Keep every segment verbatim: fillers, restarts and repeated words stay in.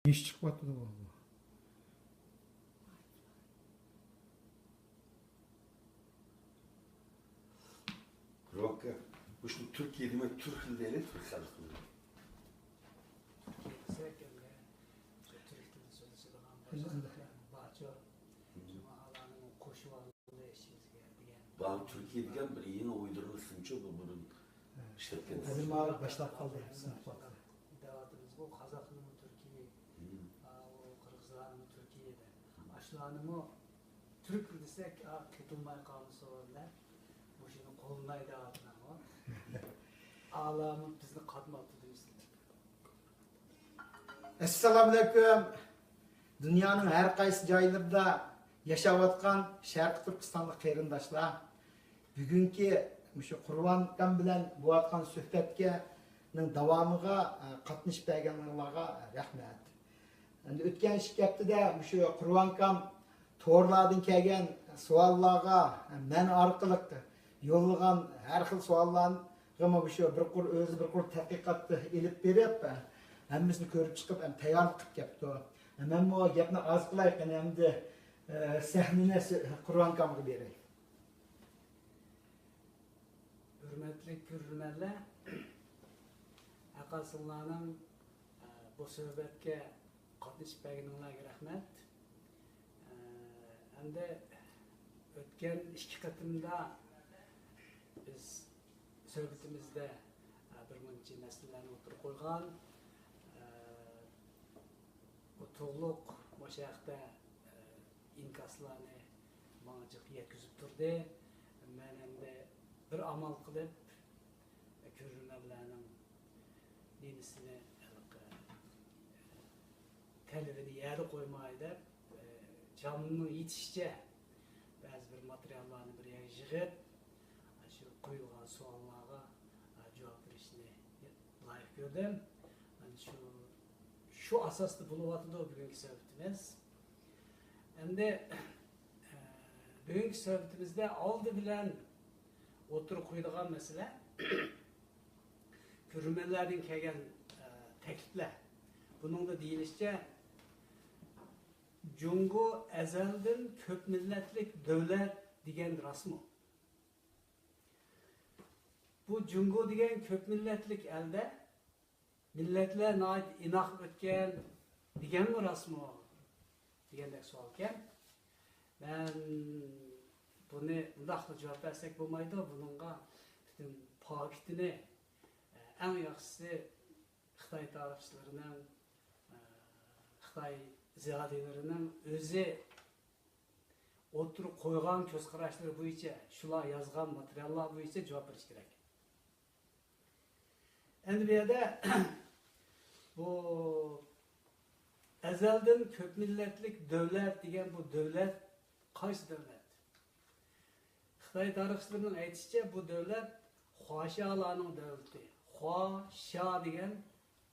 ئىش چىقىۋاتىدۇ بۇ. روكا، مۇشۇ تۈركىيە دېمەك، تۈرك تىلى دەيلى، تۈرك خەلقى. كەلسەك، ئەمدى شۇ تۈرك تىلىدا سۆزلىشىدىغان باشقا خەلقلەرمۇ بارچۇ. شۇڭا ئالارنىڭ قوشۇۋالغىلى ئىچىمىزگە دېگەن. بۇ تۈركىي دېگەن بىر يېڭى ئويدۇرما ئىسىمچۇ، بۇ بۇرۇن ئىشلەتكەن. ھازىر ماۋۇ باشلاپ قالدى، سىنىپ قالدى. دەۋاتىمىزغۇ، قازاقنىمۇ تۈركىي، ئاۋۇ قىرغىزلارنىمۇ تۈركىي دەپ. ئاشۇلارنىمۇ تۈرك دېسەك، ئا، قېتىلماي قالمىسۇن دەپ، مۇشۇنى قوللاي دەۋاتىمەنغۇ. ئالامۇ بىزنى قاتماپتۇ دېمىسۇن. ئەسسالامۇئەلەيكۇم. دۇنيانىڭ ھەر قايسى جايلىرىدا ياشاۋاتقان شەرقىي تۈركىستانلىق قېرىنداشلار، بۈگۈنكى مۇشۇ قۇرۋان ئاكام بىلەن بولۇۋاتقان سۆھبەتكە، نىڭ داۋامىغا، ئە، قاتنىشىپ بەرگەنلىرىڭلارغا رەھمەت. ئەمدى ئۆتكەن ئىككى ھەپتىدە مۇشۇ قۇرۋان ئاكام تورلاردىن كەلگەن سوئاللارغا مەن ئارقىلىق يوللىغان ھەر خىل سوئاللارغىمۇ مۇشۇ بىر قۇر، ئۆزى بىر قۇر تەتقىقاتنى ئېلىپ بېرىپ، ھەممىسىنى كۆرۈپ چىقىپ، ھەم تەييارلىق قىلىپ كەپتۇ. مەنمۇ گەپنى ئاز قىلاي قېنى ئەمدى، ئە، سەھنىنى سۆ-، قۇرۋان ئاكامغا بېرەي. ھۆرمەتلىك كۆرۈرمەنلەر، ھەققاسىڭلارنىڭ، ئە، بۇ سۆھبەتكە قاتنىشىپ بەرگىنىڭلارغا رەھمەت. ئە، ئەمدى ئۆتكەن ئىككى قېتىمدا بىز سۆھبىتىمىزدە، ئە، بىر مۇنچە مەسىلىلەرنى ئوتتۇرىغا قويغان. ئە، ئۇتۇقلۇق مۇشۇ ھەقتە، ئە، ئىنكاسلارنى ماڭا جىق يەتكۈزۈپ تۇردى. مەن ئەمدى بىر ئامال قىلىپ، كۆرۈرمەنلەرنىڭ نېمىسىنى، ھېلىقى، تەلىپىنى يەردە قويماي دەپ، چامىمنىڭ يېتىشىچە بەزى بىر ماتېرىياللارنى بىر يەرگە يىغىپ، شۇ قويۇلغان سوئاللارغا جاۋاب بېرىشنى لايىق كۆردۈم. مانا شۇ، شۇ ئاساستا بولۇۋاتىدۇ بۈگۈنكى سۆھبىتىمىز. ئەمدى، بۈگۈنكى سۆھبىتىمىزدە ئالدى بىلەن ئوتتۇرىغا قويىدىغان مەسىلە، كۆرۈرمەنلەردىن كەلگەن، ئە، تەكلىپلەر. بۇنىڭدا دېيىلىشىچە، جۇڭگو ئەزەلدىن كۆپ مىللەتلىك دۆلەت دېگەن راستمۇ؟ بۇ جۇڭگو دېگەن كۆپ مىللەتلىك ئەلدە مىللەتلەر ناھايىتى ئىناق ئۆتكەن دېگەنمۇ راستمۇ؟ دېگەندەك سوئالكەن. مەن بۇنى مۇنداقلا جاۋاب بەرسەك بولمايدۇ. بۇنىڭغا پۈتۈن پاكىتىنى، ئەڭ ياخشىسى خىتاي تارىخچىلىرىنىڭ، خىتاي زىيالىيلىرىنىڭ ئۆزى ئوتتۇرىغا قويغان كۆز قاراشلىرى بويىچە، شۇلار يازغان ماتېرىياللار بويىچە جاۋاب بېرىش كېرەك. ئەمدى بۇ يەردە بۇ ئەزەلدىن كۆپ مىللەتلىك دۆلەت دېگەن بۇ دۆلەت قايسى دۆلەت؟ خىتاي تارىخچىلىرىنىڭ ئېيتىشىچە، بۇ دۆلەت خۇاشيالارنىڭ دۆلىتى. خۇا، شيا دېگەن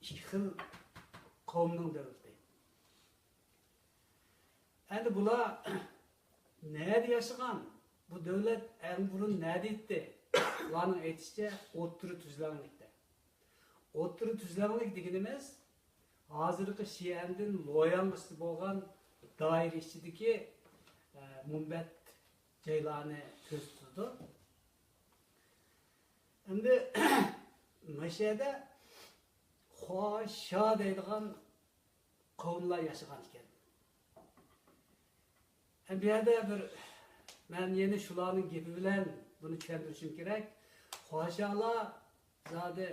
ئىككى خىل قەۋمنىڭ دۆلىتى. ئەمدى بۇلار نەدە ياشىغان؟ بۇ دۆلەت ئەڭ بۇرۇن نەدە ئىدى؟ ئۇلارنىڭ ئېيتىشىچە، ئوتتۇرا تۈزلەڭلىكتە. ئوتتۇرا تۈزلەڭلىك دېگىنىمىز ھازىرقى شىئەندىن لوياڭغىچە بولغان دائىرە ئىچىدىكى، ئە، مۇنبەت جايلارنى كۆرسىتىدۇ. ئەمدى مەشەدە خۇا، شيا دەيدىغان قەۋملەر ياشىغان ئىكەن. ئەمدى بۇ يەردە بىر، مەن يەنە شۇلارنىڭ گېپى بىلەن بۇنى چۈشەندۈرۈشۈم كېرەك. خۇاشيالار زادى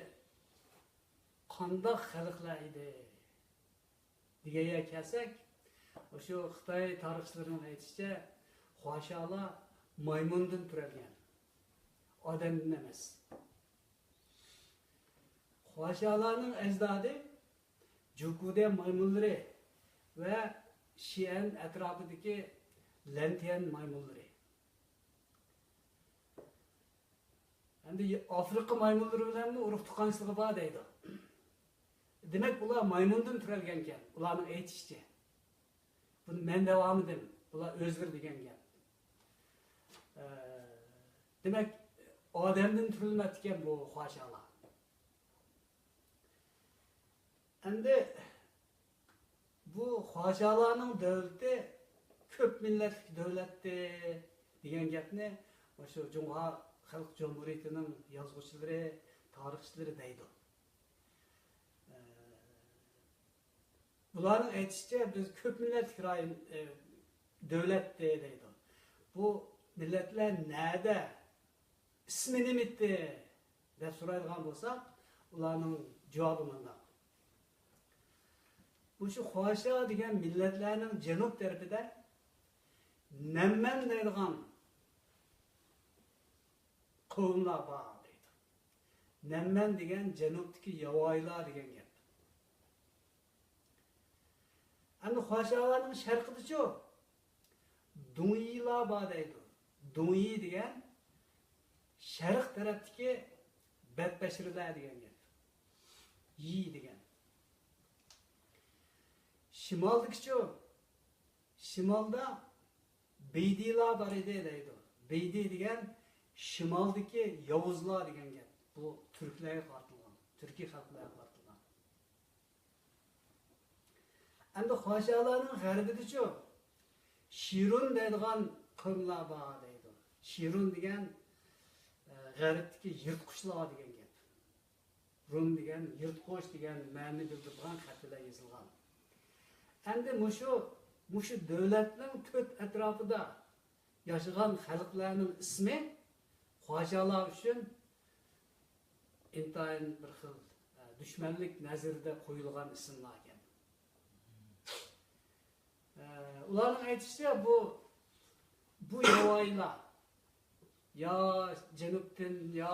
قانداق خەلقلەر ئىدى دېگەن يەرگە كەلسەك، مۇشۇ خىتاي تارىخچىلىرىنىڭ ئېيتىشىچە، خۇاشيالار مايمۇندىن تۈرەلگەن، ئادەمدىن ئەمەس. خۇاشيالارنىڭ ئەجدادى جۇكۇدە مايمۇنلىرى ۋە شىئەن ئەتراپىدىكى لەنتيەن مايمۇنلىرى. ئەمدى ئافرىقا مايمۇنلىرى بىلەنمۇ ئۇرۇق تۇغقانچىلىقى بار دەيدۇ. دېمەك، ئۇلار مايمۇندىن تۈرەلگەنكەن، ئۇلارنىڭ ئېيتىشىچە. بۇنى مەن دەۋالمىدىم، بۇلار ئۆزلىرى دېگەن گەپ. ئە، دېمەك، ئادەمدىن تۈرۈلمەپتىكەن بۇ خۇاشيالار. ئەمدى بۇ خۇاشالارنىڭ دۆلىتى كۆپ مىللەتلىك دۆلەتتى دېگەن گەپنى مۇشۇ جۇڭخۇا خەلق جۇمھۇرىيىتىنىڭ يازغۇچىلىرى، تارىخچىلىرى دەيدۇ. ئە، بۇلارنىڭ ئېيتىشىچە، بىز كۆپ مىللەتلىك رايون، ئە، دۆلەتتى دەيدۇ. بۇ مىللەتلەر نەدە؟ ئىسمى نېمىتى؟ دەپ سورايدىغان بولساق، ئۇلارنىڭ جاۋابى مۇنداق. مۇشۇ خۇاشا دېگەن مىللەتلەرنىڭ جەنۇب تەرىپىدە نەنمەن دەيدىغان قوۋملار بار دەيدۇ. نەنمەن دېگەن جەنۇبتىكى ياۋايىلار دېگەن گەپ. ئەمدى خۇاشالارنىڭ شەرقىدىچۇ؟ دۇڭيىلار بار دەيدۇ. دۇڭيى دېگەن شەرق تەرەپتىكى بەتبەشىرىلەر دېگەن گەپ. يى دېگەن. شىمالدىكىچۇ؟ شىمالدا بېيدىلار بار ئىدى دەيدۇ. بېيدى دېگەن شىمالدىكى ياۋۇزلار دېگەن گەپ. بۇ تۈركلەرگە قارىتىلغان، تۈركىي خەلقلەرگە قارىتىلغان. ئەمدى خۇاشالارنىڭ غەربىدىچۇ؟ شىرۇن دەيدىغان قوملار بار دەيدۇ. شىرۇن دېگەن، ئە، غەربتىكى يىرتقۇچلار دېگەن گەپ. رۇن دېگەن يىرتقۇچ دېگەن مەنىنى بىلدۈرىدىغان خەت بىلەن يېزىلغان. ئەمدى مۇشۇ، مۇشۇ دۆلەتنىڭ تۆت ئەتراپىدا ياشىغان خەلقلەرنىڭ ئىسمى خۇاشالار ئۈچۈن ئىنتايىن بىر خىل، ئە، دۈشمەنلىك نەزىرىدە قويۇلغان ئىسىملاركەن. ئە، ئۇلارنىڭ ئېيتىشىچە، بۇ، بۇ ياۋايىلار يا جەنۇبتىن، يا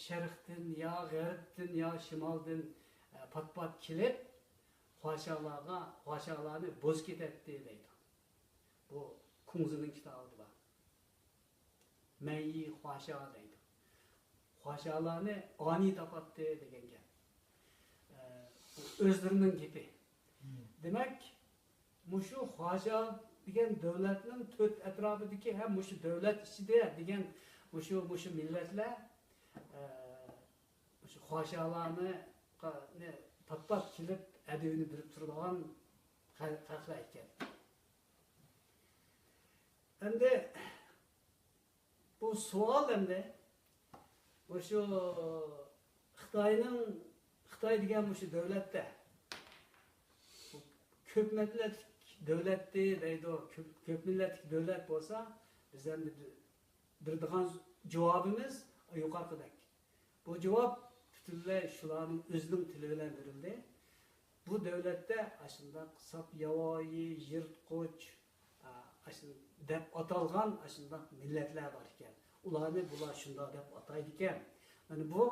شەرقتىن، يا غەربتىن، يا شىمالدىن، ئە، پات-پات كېلىپ، خۇاشالارغا، خۇاشالارنى بوز كېتەتتى دەيدۇ. بۇ كۇڭزىنىڭ كىتابىدا بار. مەيي خۇاشا دەيدۇ. خۇاشالارنى ئانىي تاپاتتى دېگەن گەپ. ئە، بۇ ئۆزلىرىنىڭ گېپى. دېمەك، مۇشۇ خۇاشا دېگەن دۆلەتنىڭ تۆت ئەتراپىدىكى ھەم مۇشۇ دۆلەت ئىچىدە دېگەن مۇشۇ، مۇشۇ مىللەتلەر، ئە، مۇشۇ خۇاشالارنى، نى پات-پات كېلىپ ئەدىۋىنى بېرىپ تۇرىدىغان خەل-، خەلقلەر ئىكەن. ئەمدى بۇ سوئال ئەمدى مۇشۇ خىتاينىڭ، خىتاي دېگەن مۇشۇ دۆلەتتە كۆپ مىللەتلىك دۆلەتتى دەيدۇ. كۆپ، كۆپ مىللەتلىك دۆلەت بولسا، بىز ئەمدى بېرىدىغان جاۋابىمىز يۇقىرىقىدەك. بۇ جاۋاب پۈتۈنلەي شۇلارنىڭ ئۆزىنىڭ تىلى بىلەن بېرىلدى. بۇ دۆلەتتە ئاشۇنداق ساپ ياۋايى، يىرتقۇچ، ئا، ئاشۇ دەپ ئاتالغان ئاشۇنداق مىللەتلەر بار ئىكەن. ئۇلارنى بۇلار شۇنداق دەپ ئاتايدىكەن. مانا بۇ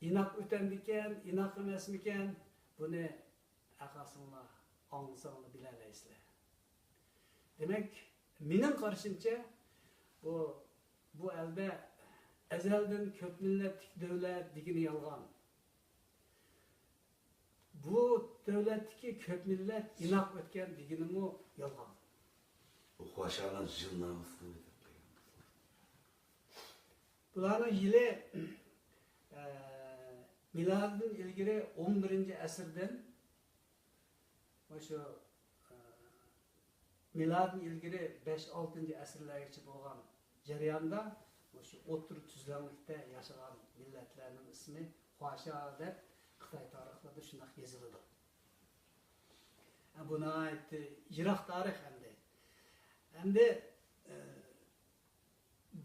ئىناق ئۆتەمدىكەن، ئىناق ئەمەسمىكەن؟ بۇنى ئەقەسىڭلار ئاڭلىساڭلار بىلەلەيسىلەر. دېمەك، مېنىڭ قارىشىمچە، بۇ، بۇ ئەلدە ئەزەلدىن كۆپ مىللەتلىك دۆلەت دېگىنى يالغان. بۇ دۆلەتتىكى كۆپ مىللەت ئىناق ئۆتكەن دېگىنىمۇ يالغان. بۇ خۇاشالار ژىلنامىسىنى ئۆتۈپ قويغان. بۇلارنىڭ يىلى، ئە، مىلادىدىن ئىلگىرى ئون بىرىنچى ئەسىردىن مۇشۇ، ئە، مىلادىدىن ئىلگىرى بەش، ئالتىنچى ئەسىرلەرگىچە بولغان جەرياندا مۇشۇ ئوتتۇرا تۈزلەڭلىكتە ياشىغان مىللەتلەرنىڭ ئىسمى خۇاشا دەپ خىتاي تارىخلىرىدا شۇنداق يېزىلىدۇ. ئە، بۇ ناھايىتى يىراق تارىخ ئەمدى. ئەمدى، ئە،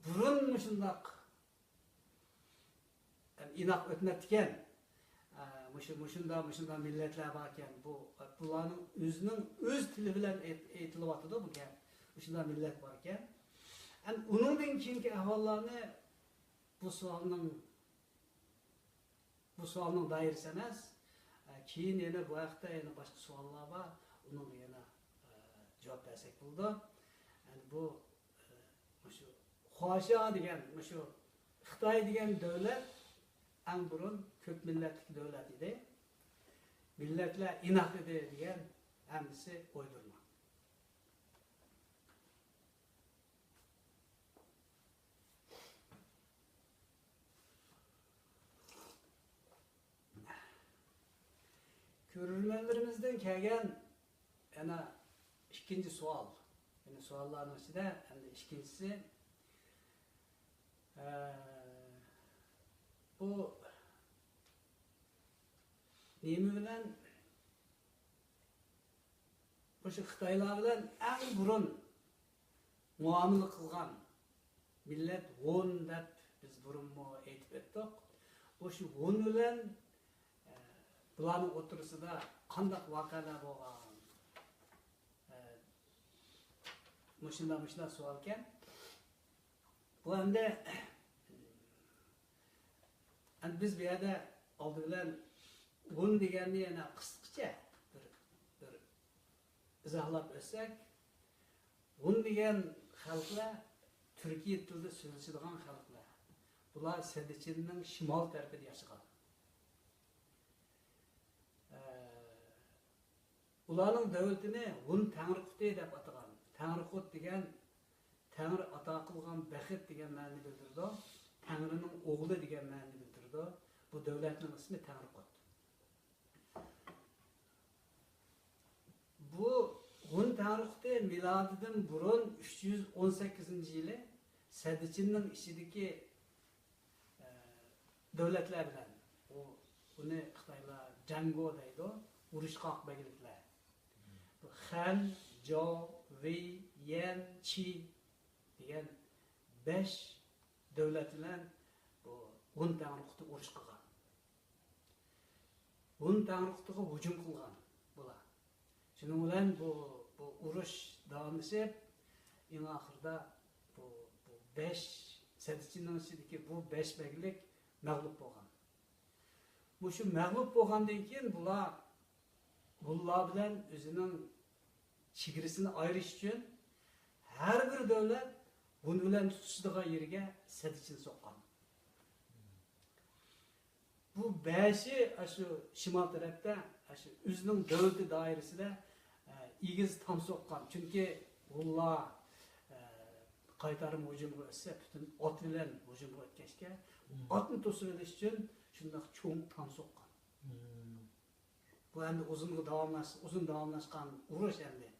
بۇرۇن مۇشۇنداق ئىناق ئۆتمەپتىكەن. ئە، مۇشۇ، مۇشۇنداق، مۇشۇنداق مىللەتلەر باركەن. بۇ، بۇلارنىڭ ئۆزىنىڭ ئۆز تىلى بىلەن ئېيت-، ئېيتىلىۋاتىدۇ بۇ گەپ. مۇشۇنداق مىللەت باركەن. ئەمدى ئۇنىڭدىن كېيىنكى ئەھۋاللارنى بۇ سوئالنىڭ، بۇ سوئالنىڭ دائىرىسى ئەمەس. ئە، كېيىن يەنە بۇ ھەقتە يەنە باشقا سوئاللار بار. ئۇنىڭغا يەنە، ئە، جاۋاب بەرسەك بولىدۇ. ئەمدى بۇ، ئە، مۇشۇ خۇاشا دېگەن، مۇشۇ خىتاي دېگەن دۆلەت ئەڭ بۇرۇن كۆپ مىللەتلىك دۆلەت ئىدى. مىللەتلەر ئىناق ئىدى دېگەن ھەممىسى ئويدۇرما. كۆرۈرمەنلىرىمىزدىن كەلگەن يەنە ئىككىنچى سوئال. يەنە سوئاللارنىڭ ئىچىدە ئەمدى ئىككىنچىسى، ئە، بۇ نېمە بىلەن، مۇشۇ خىتايلار بىلەن ئەڭ بۇرۇن مۇئامىلە قىلغان مىللەت ھون دەپ بىز بۇرۇنمۇ ئېيتىپ ئۆتتۇق. مۇشۇ ھون بىلەن، ئە، بۇلارنىڭ ئوتتۇرىسىدا قانداق ۋەقەلەر بولغان؟ ئە، مۇشۇنداق، مۇشۇنداق سوئالكەن. بۇ ئەمدى، ئەمدى بىز بۇ يەردە ئالدى بىلەن ھون دېگەننى يەنە قىسقىچە بىر، بىر ئىزاھلاپ ئۆتسەك، ھون دېگەن خەلقلەر تۈركىي تىلدا سۆزلىشىدىغان خەلقلەر. بۇلار سەددىچىننىڭ شىمال تەرىپىدە ياشىغان. ئە، ئۇلارنىڭ دۆلىتىنى ھون تەڭرىقۇتى دەپ ئاتىغان. تەڭرىقۇت دېگەن تەڭرى ئاتا قىلغان بەخت دېگەن مەنىنى بىلدۈرىدۇ. تەڭرىنىڭ ئوغلى دېگەن مەنىنى بىلدۈرىدۇ. بۇ دۆلەتنىڭ ئىسمى تەڭرىقۇت. بۇ ھون تەڭرىقۇتى مىلادىدىن بۇرۇن ئۈچ يۈز ئون سەككىزىنچى يىلى سەددىچىننىڭ ئىچىدىكى، ئە، دۆلەتلەر بىلەن، ئۇ، ئۇنى خىتايلار جەڭگو دەيدۇ، ئۇرۇشقاق بەگلىكلەر. بۇ خەن، جاۋ، ۋېي، يەن، چى دېگەن بەش دۆلەت بىلەن بۇ ھون تەڭرىقۇتى ئۇرۇش قىلغان. ھون تەڭرىقۇتىغا ھۇجۇم قىلغان بۇلار. شۇنىڭ بىلەن بۇ، بۇ ئۇرۇش داۋاملىشىپ، ئەڭ ئاخىرىدا بۇ، بۇ بەش، سەددىچىننىڭ ئىچىدىكى بۇ بەش بەگلىك مەغلۇپ بولغان. مۇشۇ مەغلۇپ بولغاندىن كېيىن بۇلار ھونلار بىلەن ئۆزىنىڭ چېگرىسىنى ئايرىش ئۈچۈن ھەر بىر دۆلەت ھون بىلەن تۇتىشىدىغان يېرىگە سەددىچىنى سوققان. بۇ بەشى ئاشۇ شىمال تەرەپتە، ئاشۇ ئۆزىنىڭ دۆلىتى دائىرىسىدە، ئە، ئېگىز تام سوققان. چۈنكى ھونلار، ئە، قايتارما ھۇجۇمغا ئۆتسە، پۈتۈن ئات بىلەن ھۇجۇمغا ئۆتكەچكە، ئاتنى توسۇۋېلىش ئۈچۈن شۇنداق چوڭ تام سوققان. بۇ ئەمدى ئۇزۇنغا داۋاملاش-، ئۇزۇن داۋاملاشقان ئۇرۇش ئەمدى.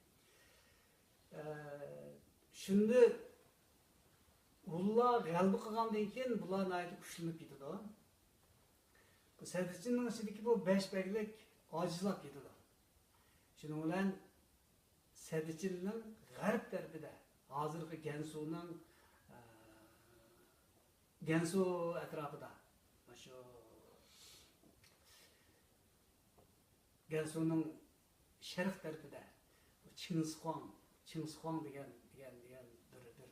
ئە، شۇنداق ھونلار غەلىبە قىلغاندىن كېيىن بۇلار ناھايىتى كۈچلىنىپ كېتىدۇ. بۇ سەددىچىننىڭ ئىچىدىكى بۇ بەش بەگلىك ئاجىزلاپ كېتىدۇ. شۇنىڭ بىلەن سەددىچىننىڭ غەرب تەرىپىدە، ھازىرقى گەنسۇنىڭ، ئە، گەنسۇ ئەتراپىدا، مۇشۇ گەنسۇنىڭ شەرق تەرىپىدە بۇ چىڭسىخۇاڭ، چىڭسىخۇاڭ دېگەن، دېگەن، دېگەن بىر، بىر،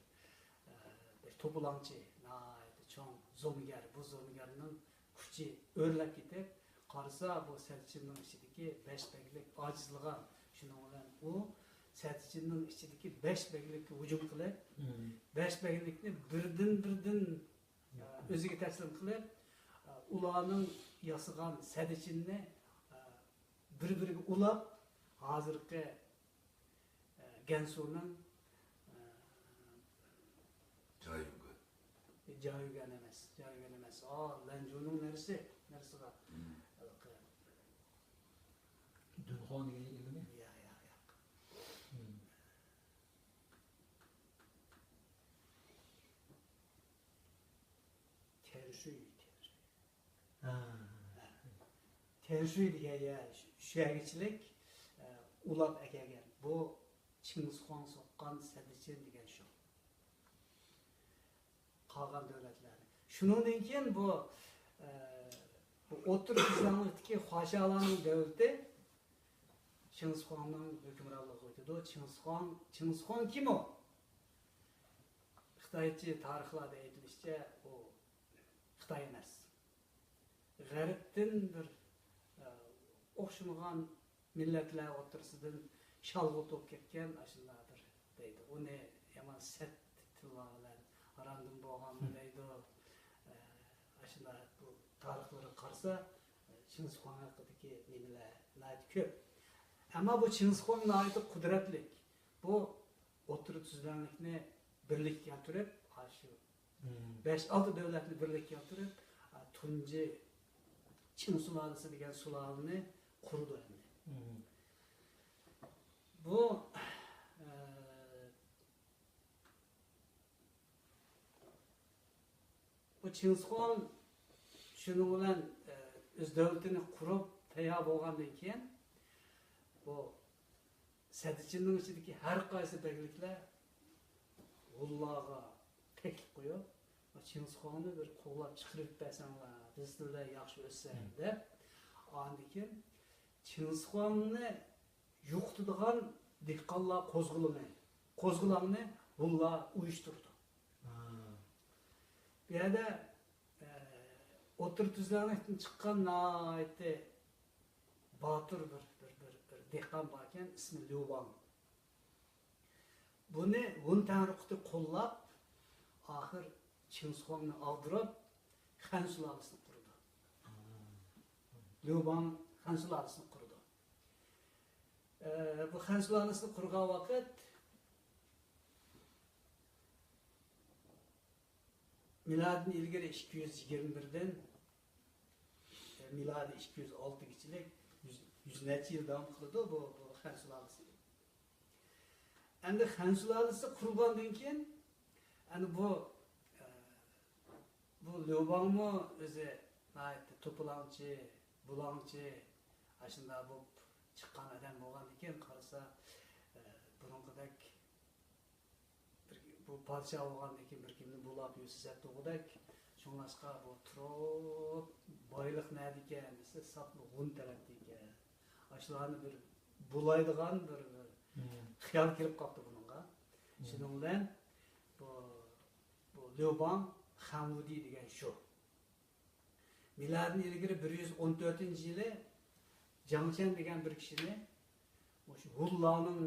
ئە، بىر توپىلاڭچى، ناھايىتى چوڭ زومىگەر. بۇ زومىگەرنىڭ كۈچى ئۆرلەپ كېتىپ، قارىسا، بۇ سەددىچىننىڭ ئىچىدىكى بەش بەگلىك ئاجىزلىغان. شۇنىڭ بىلەن ئۇ سەددىچىننىڭ ئىچىدىكى بەش بەگلىككە ھۇجۇم قىلىپ، بەش بەگلىكنى بىردىن-بىردىن، ئە، ئۆزىگە تەسلىم قىلىپ، ئە، ئۇلارنىڭ ياسىغان سەددىچىننى، ئە، بىر-بىرىگە ئۇلاپ، ھازىرقى، ئە، گەنسۇنىڭ، ئە، جايۈگۈەن. جايۈگۈەن ئەمەس، جايۈگۈەن ئەمەس. ئا، لەنجۇنىڭ نەرسى، نەرسىغا. ھېلىقى دۇنخۇاڭ دېگەن يەرگىمۇ؟ يا، يا، يا. تيەنشۇي، تيەنشۇي. ھا. تيەنشۇي دېگەن يەر، شۇ يەرگىچىلىك، ئە، ئۇلاپ ئەكەلگەن. بۇ چىڭسىخۇاڭ سوققان سەددىچىن دېگەن شۇ. قالغان دۆلەتلەرنى. شۇنىڭدىن كېيىن بۇ، ئە، بۇ ئوتتۇرا تۈزلەڭلىكتىكى خۇاشالارنىڭ دۆلىتى چىڭسىخۇاڭنىڭ ھۆكۈمرانلىقىغا ئۆتىدۇ. چىڭسىخۇاڭ، چىڭسىخۇاڭ كىم ئۇ؟ خىتايچە تارىخلاردا ئېيتىلىشىچە، ئۇ خىتاي ئەمەس. غەربتىن بىر، ئە، ئوخشىمىغان مىللەتلەر ئوتتۇرىسىدىن شالغۇت بولۇپ كەتكەن ئاشۇنداق بىر دەيدۇ. ئۇنى يامان سەت تىللار بىلەن ھاراندىن بولغانمۇ دەيدۇ. ئە، ئاشۇنداق بۇ تارىخلىرىغا قارىسا، ئە، چىڭسىخۇاڭ ھەققىدىكى نېمىلەر ناھايىتى كۆپ. ئەمما بۇ چىڭسىخۇاڭ ناھايىتى قۇدرەتلىك. بۇ ئوتتۇرا تۈزلەڭلىكنى بىرلىككە كەلتۈرۈپ، ئاشۇ بەش-ئالتە دۆلەتنى بىرلىككە كەلتۈرۈپ، ئا، تۇنجى چىڭ سۇلالىسى دېگەن سۇلالىنى قۇرىدۇ ئەمدى. مم. چىڭ شىخۇاڭ شۇنىڭ بىلەن، ئە، ئۆز دۆلىتىنى قۇرۇپ تەييار بولغاندىن كېيىن، بۇ سەددىچىننىڭ ئىچىدىكى ھەر قايسى بەگلىكلەر ھۇنلارغا تەكلىپ قويۇپ، «چىڭ شىخۇاڭنى بىر قوغلاپ چىقىرىپ بەرسەڭلار، بىز سىلەر بىلەن ياخشى ئۆتسەك» دەپ، ئاندىن كېيىن چىڭ شىخۇاڭنى يوقىتىدىغان دېھقانلار قوزغىلىڭى، قوزغىلاڭنى ھۇنلار ئۇيۇشتۇرىدۇ. بۇ يەردە، ئە، ئوتتۇرا تۈزلەڭلىكتىن چىققان ناھايىتى باتۇر بىر، بىر، بىر، بىر دېھقان باركەن، ئىسمى ليۇ ۋاڭ. بۇنى ھۇن تەڭرىقۇتى قوللاپ، ئاخىر چىڭ شىخۇاڭنى ئالدۇرۇپ، خەن سۇلالىسىنى قۇرىدۇ. ليۇ ۋاڭ خەن سۇلالىسىنى قۇرىدۇ. ئە، بۇ خەن سۇلالىسىنى قۇرغان ۋاقىت مىلادىدىن ئىلگىرى ئىككى يۈز يىگىرمە بىردىن، ئە، مىلادىي ئىككى يۈز ئالتىگىچىلىك يۈز، يۈز نەچچە يىل داۋام قىلىدۇ بۇ، بۇ خەن سۇلالىسى. ئەمدى خەن سۇلالىسى قۇرۇلغاندىن كېيىن، ئەنە بۇ، ئە، بۇ ليۇ ۋاڭمۇ ئۆزى ناھايىتى توپىلاڭچى، بۇلاڭچى، ئاشۇنداق بولۇپ چىققان ئادەم بولغاندىن كېيىن قارىسا، ئە، بۇرۇنقىدەك بىر، بۇ پادىشاھ بولغاندىن كېيىن بىر كىمنى بۇلاپ يۈرسە سەت تۇغۇدەك، شۇڭلاشقا بۇ تۇرۇپ بايلىق نەدىكەن دېسە، ساپلا ھۇن تەرەپتىكەن. ئاشۇلارنى بىر بۇلايدىغان بىر، بىر خىيال كېلىپ قاپتۇ بۇنىڭغا. شۇنىڭ بىلەن بۇ، بۇ ليۇ ۋاڭ خەنۋۇدى دېگەن شۇ. مىلادىدىن ئىلگىرى بىر يۈز ئون تۆتىنچى يىلى جاڭ چيەن دېگەن بىر كىشىنى مۇشۇ ھۇنلارنىڭ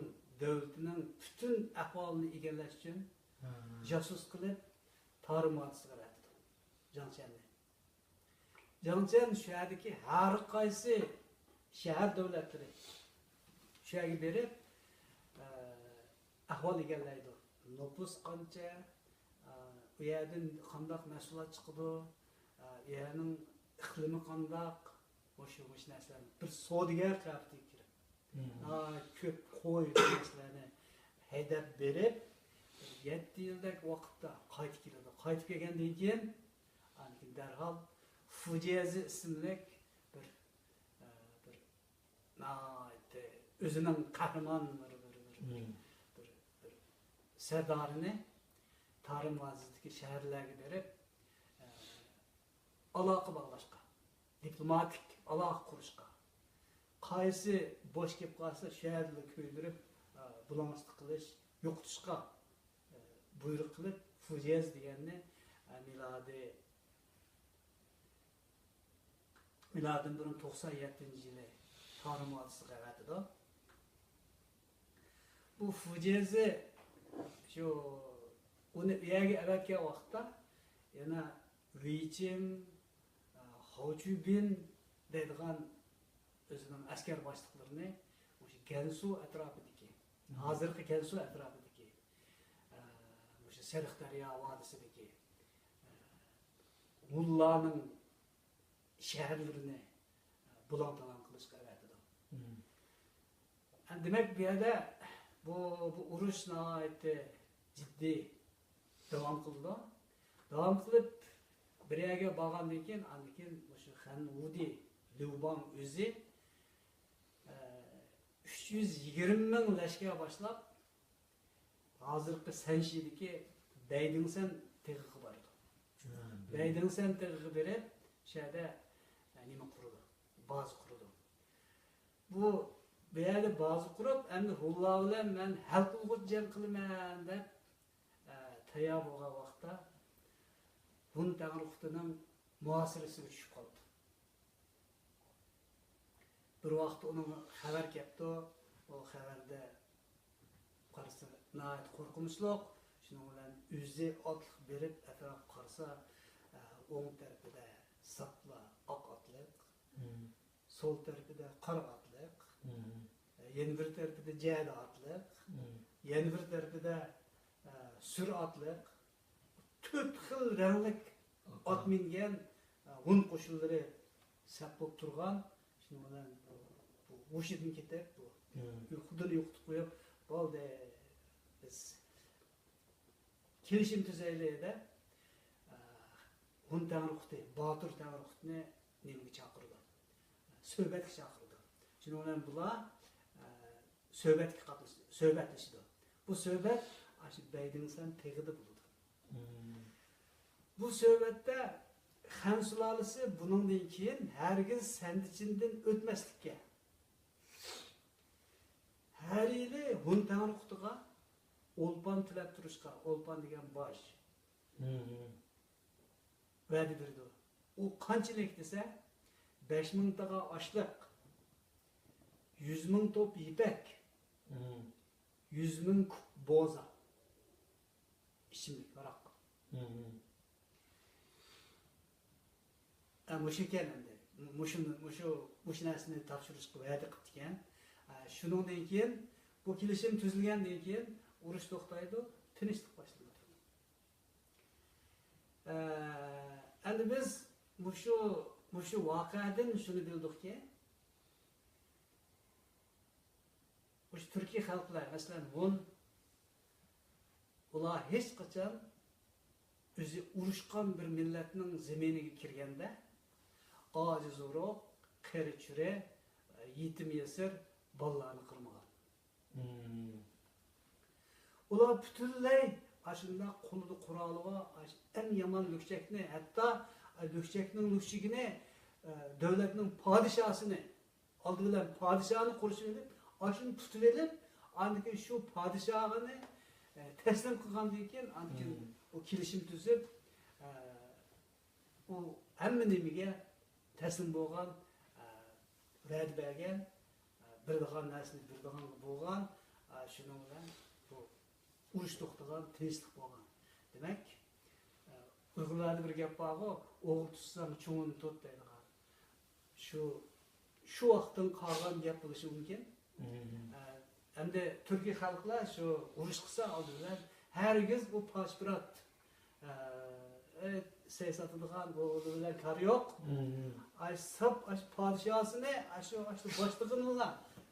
دۆلىتىنىڭ پۈتۈن ئەھۋالىنى ئىگىلەش ئۈچۈن جاسۇس قىلىپ، تارىم ۋادىسىغا ئەۋەتىدۇ جاڭ چيەننى. جاڭ چيەن شۇ يەردىكى ھەر قايسى شەھەر دۆلەتلىرى شۇ يەرگە بېرىپ، ئە، ئەھۋال ئىگىلەيدۇ. نوپۇس قانچە، ئە، ئۇ يەردىن قانداق مەھسۇلات چىقىدۇ، ئە، ئۇ يەرنىڭ ئىقلىمى قانداق، مۇشۇ، مۇشۇ نەرسىلەرنى بىر سودىگەر قىياپىتىگە كىرىپ، ناھايىتى كۆپ قوي، نەرسىلەرنى ھەيدەپ بېرىپ، يەتتە يىلدەك ۋاقىتتا قايتىپ كېلىدۇ. قايتىپ كەلگەندىن كېيىن، ئاندىن كېيىن دەرھال فۇجيەزى ئىسىملىك بىر، ئە، بىر ناھايىتى ئۆزىنىڭ قەھرىمان بىر، بىر، بىر، بىر، بىر سەردارىنى تارىم ۋادىسىدىكى شەھەرلەرگە بېرىپ، ئە، ئالاقە باغلاشقا، دىپلوماتىك ئالاقە قۇرۇشقا، قايسى بوش كېلىپ قالسا، شۇ يەردىلا كۆيدۈرۈپ، ئە، بۇلاڭچىلىق قىلىش، يوقىتىشقا، ئە، بۇيرۇق قىلىپ، فۇجيەز دېگەننى، ئە، مىلادىي مىلادىدىن بۇرۇن توقسان يەتتىنچى يىلى تارىم ۋادىسىغا ئەۋەتىدۇ. بۇ فۇجيەزى شۇ ئۇنى ئۇ يەرگە ئەۋەتكەن ۋاقىتتا يەنە ۋېيچىڭ، خاۋچۈبىن دەيدىغان ئۆزىنىڭ ئەسكەر باشلىقلىرىنى مۇشۇ گەنسۇ ئەتراپىدىكى، ھازىرقى گەنسۇ ئەتراپىدىكى، مۇشۇ سېرىق دەريا ۋادىسىدىكى ھۇنلارنىڭ شەھەرلىرىنى بۇلاڭ-تالاڭ قىلىشقا ئەۋەتىدۇ. دېمەك، بۇ يەردە بۇ، بۇ ئۇرۇش ناھايىتى جىددىي داۋام قىلىدۇ. داۋام قىلىپ، بىر يەرگە بارغاندىن كېيىن، ئاندىن كېيىن مۇشۇ خەنۋۇدى ليۇ ۋاڭ ئۆزى، ئە، ئۈچ يۈز يىگىرمە مىڭ لەشكەر باشلاپ، ھازىرقى سەنشىدىكى بەيدىڭسەن تېغىغا بارىدۇ. بەيدىڭسەن تېغىغا بېرىپ، شۇ يەردە، ئە، نېمە قۇرىدۇ؟ بازا قۇرىدۇ. بۇ، بۇ يەردە بازا قۇرۇپ، ئەمدى ھۇنلار بىلەن مەن ھەل قىلغۇچ جەڭ قىلىمەن دەپ، ئە، تەييار بولغان ۋاقىتتا، ھۇن تەڭرىقۇتىنىڭ مۇھاسىرىسىگە چۈشۈپ قالىدۇ. بىر ۋاقىتتا ئۇنىڭغا خەۋەر كەپتۇ. ئۇ خەۋەردە قارىسا ناھايىتى قورقۇنچلۇق. شۇنىڭ بىلەن ئۆزى ئاتلىق بېرىپ ئەتراپقا قارىسا، ئە، ئوڭ تەرىپىدە ساپلا ئاق ئاتلىق، سول تەرىپىدە قارا ئاتلىق، يەنە بىر تەرىپىدە جەدە ئاتلىق، يەنە بىر تەرىپىدە، ئە، سۈر ئاتلىق، تۆت خىل رەڭلىك ئات مىنگەن، ئە، ھۇن قوشۇنلىرى سەپ بولۇپ تۇرغان. شۇنىڭ بىلەن بۇ، بۇ ھوشىدىن كېتىپ، بۇ ئۇيقۇدىن يوقىتىپ قويۇپ، بولدى، بىز كېلىشىم تۈزەيلى دەپ، ئە، ھون تەڭرىقۇتى، باتۇر تەڭرىقۇتنى نېمىگە چاقىرىدۇ؟ سۆھبەتكە چاقىرىدۇ. شۇنىڭ بىلەن بۇلار، ئە، سۆھبەتكە قاتنىشىدۇ، سۆھبەتلىشىدۇ. بۇ سۆھبەت ئاشۇ بەيدىڭسەن تېغىدا بولىدۇ. بۇ سۆھبەتتە خەن سۇلالىسى بۇنىڭدىن كېيىن ھەرگىز سەندىچىندىن ئۆتمەسلىككە، ھەر يىلى ھون تەڭرىقۇتىغا ئولپان تىلەپ تۇرۇشقا، ئولپان دېگەن باج، ۋەدە بېرىدۇ. ئۇ قانچىلىك دېسە، بەش مىڭ تاغا ئاشلىق، يۈز مىڭ توپ يىپەك، يۈز مىڭ كۇپ بوزا، ئىچىملىك ھاراق. ئە، مۇشۇ ئىكەن ئەمدى. مۇشۇ، مۇشۇ، مۇشۇ نەرسىنى تاپشۇرۇشقا ۋەدە قىپتىكەن. ئە، شۇنىڭدىن كېيىن، بۇ كېلىشىم تۈزۈلگەندىن كېيىن ئۇرۇش توختايدۇ، تىنچلىق باشلىنىدۇ. ئە، ئەمدى بىز مۇشۇ، مۇشۇ ۋەقەدىن شۇنى بىلدۇقكى، مۇشۇ تۈركىي خەلقلەر، مەسىلەن، ھون، ئۇلار ھېچقاچان ئۆزى ئۇرۇشقان بىر مىللەتنىڭ زېمىنىگە كىرگەندە ئاجىز ئۇرۇق، قېرى چۈرە، يېتىم يېسىر بالىلارنى قىرمىغان. ئۇلار پۈتۈنلەي ئاشۇنداق قولىدا قورالى بار، ئاش-، ئەڭ يامان لۈكچەكنى، ھەتتا لۈكچەكنىڭ لۈكچىكىنى، ئە، دۆلەتنىڭ پادىشاسىنى، ئالدى بىلەن پادىشانى قورشىۋېلىپ، ئاشۇنى تۇتۇۋېلىپ، ئاندىن كېيىن شۇ پادىشاغىنى، ئە، تەسلىم قىلغاندىن كېيىن، ئاندىن كېيىن ئۇ كېلىشىم تۈزۈپ، ئە، ئۇ ھەممە نېمىگە تەسلىم بولغان، ئە، ۋەدە بەرگەن، ئە، بېرىدىغان نەرسىنى بېرىدىغانغا بولغان، ئە، شۇنىڭ بىلەن بۇ ئۇرۇش توختىغان، تىنچلىق بولغان. دېمەك، ئە، ئۇيغۇرلاردا بىر گەپ بارغۇ، «ئوغرى تۇتساڭ، چوڭىنى تۇت» دەيدىغان. شۇ، شۇ ۋاقىتتىن قالغان گەپ بولۇشى مۇمكىن. ئە، ئەمدى تۈركىي خەلقلەر شۇ ئۇرۇش قىلسا ئالدى بىلەن ھەرگىز بۇ پاشپىرات، ئە، ئەي، سەي ساتىدىغان بۇ بىلەن كارى يوق. ئاي ساپ ئاشۇ پادىشاسىنى، ئاشۇ، ئاشۇ باشلىقىنىلا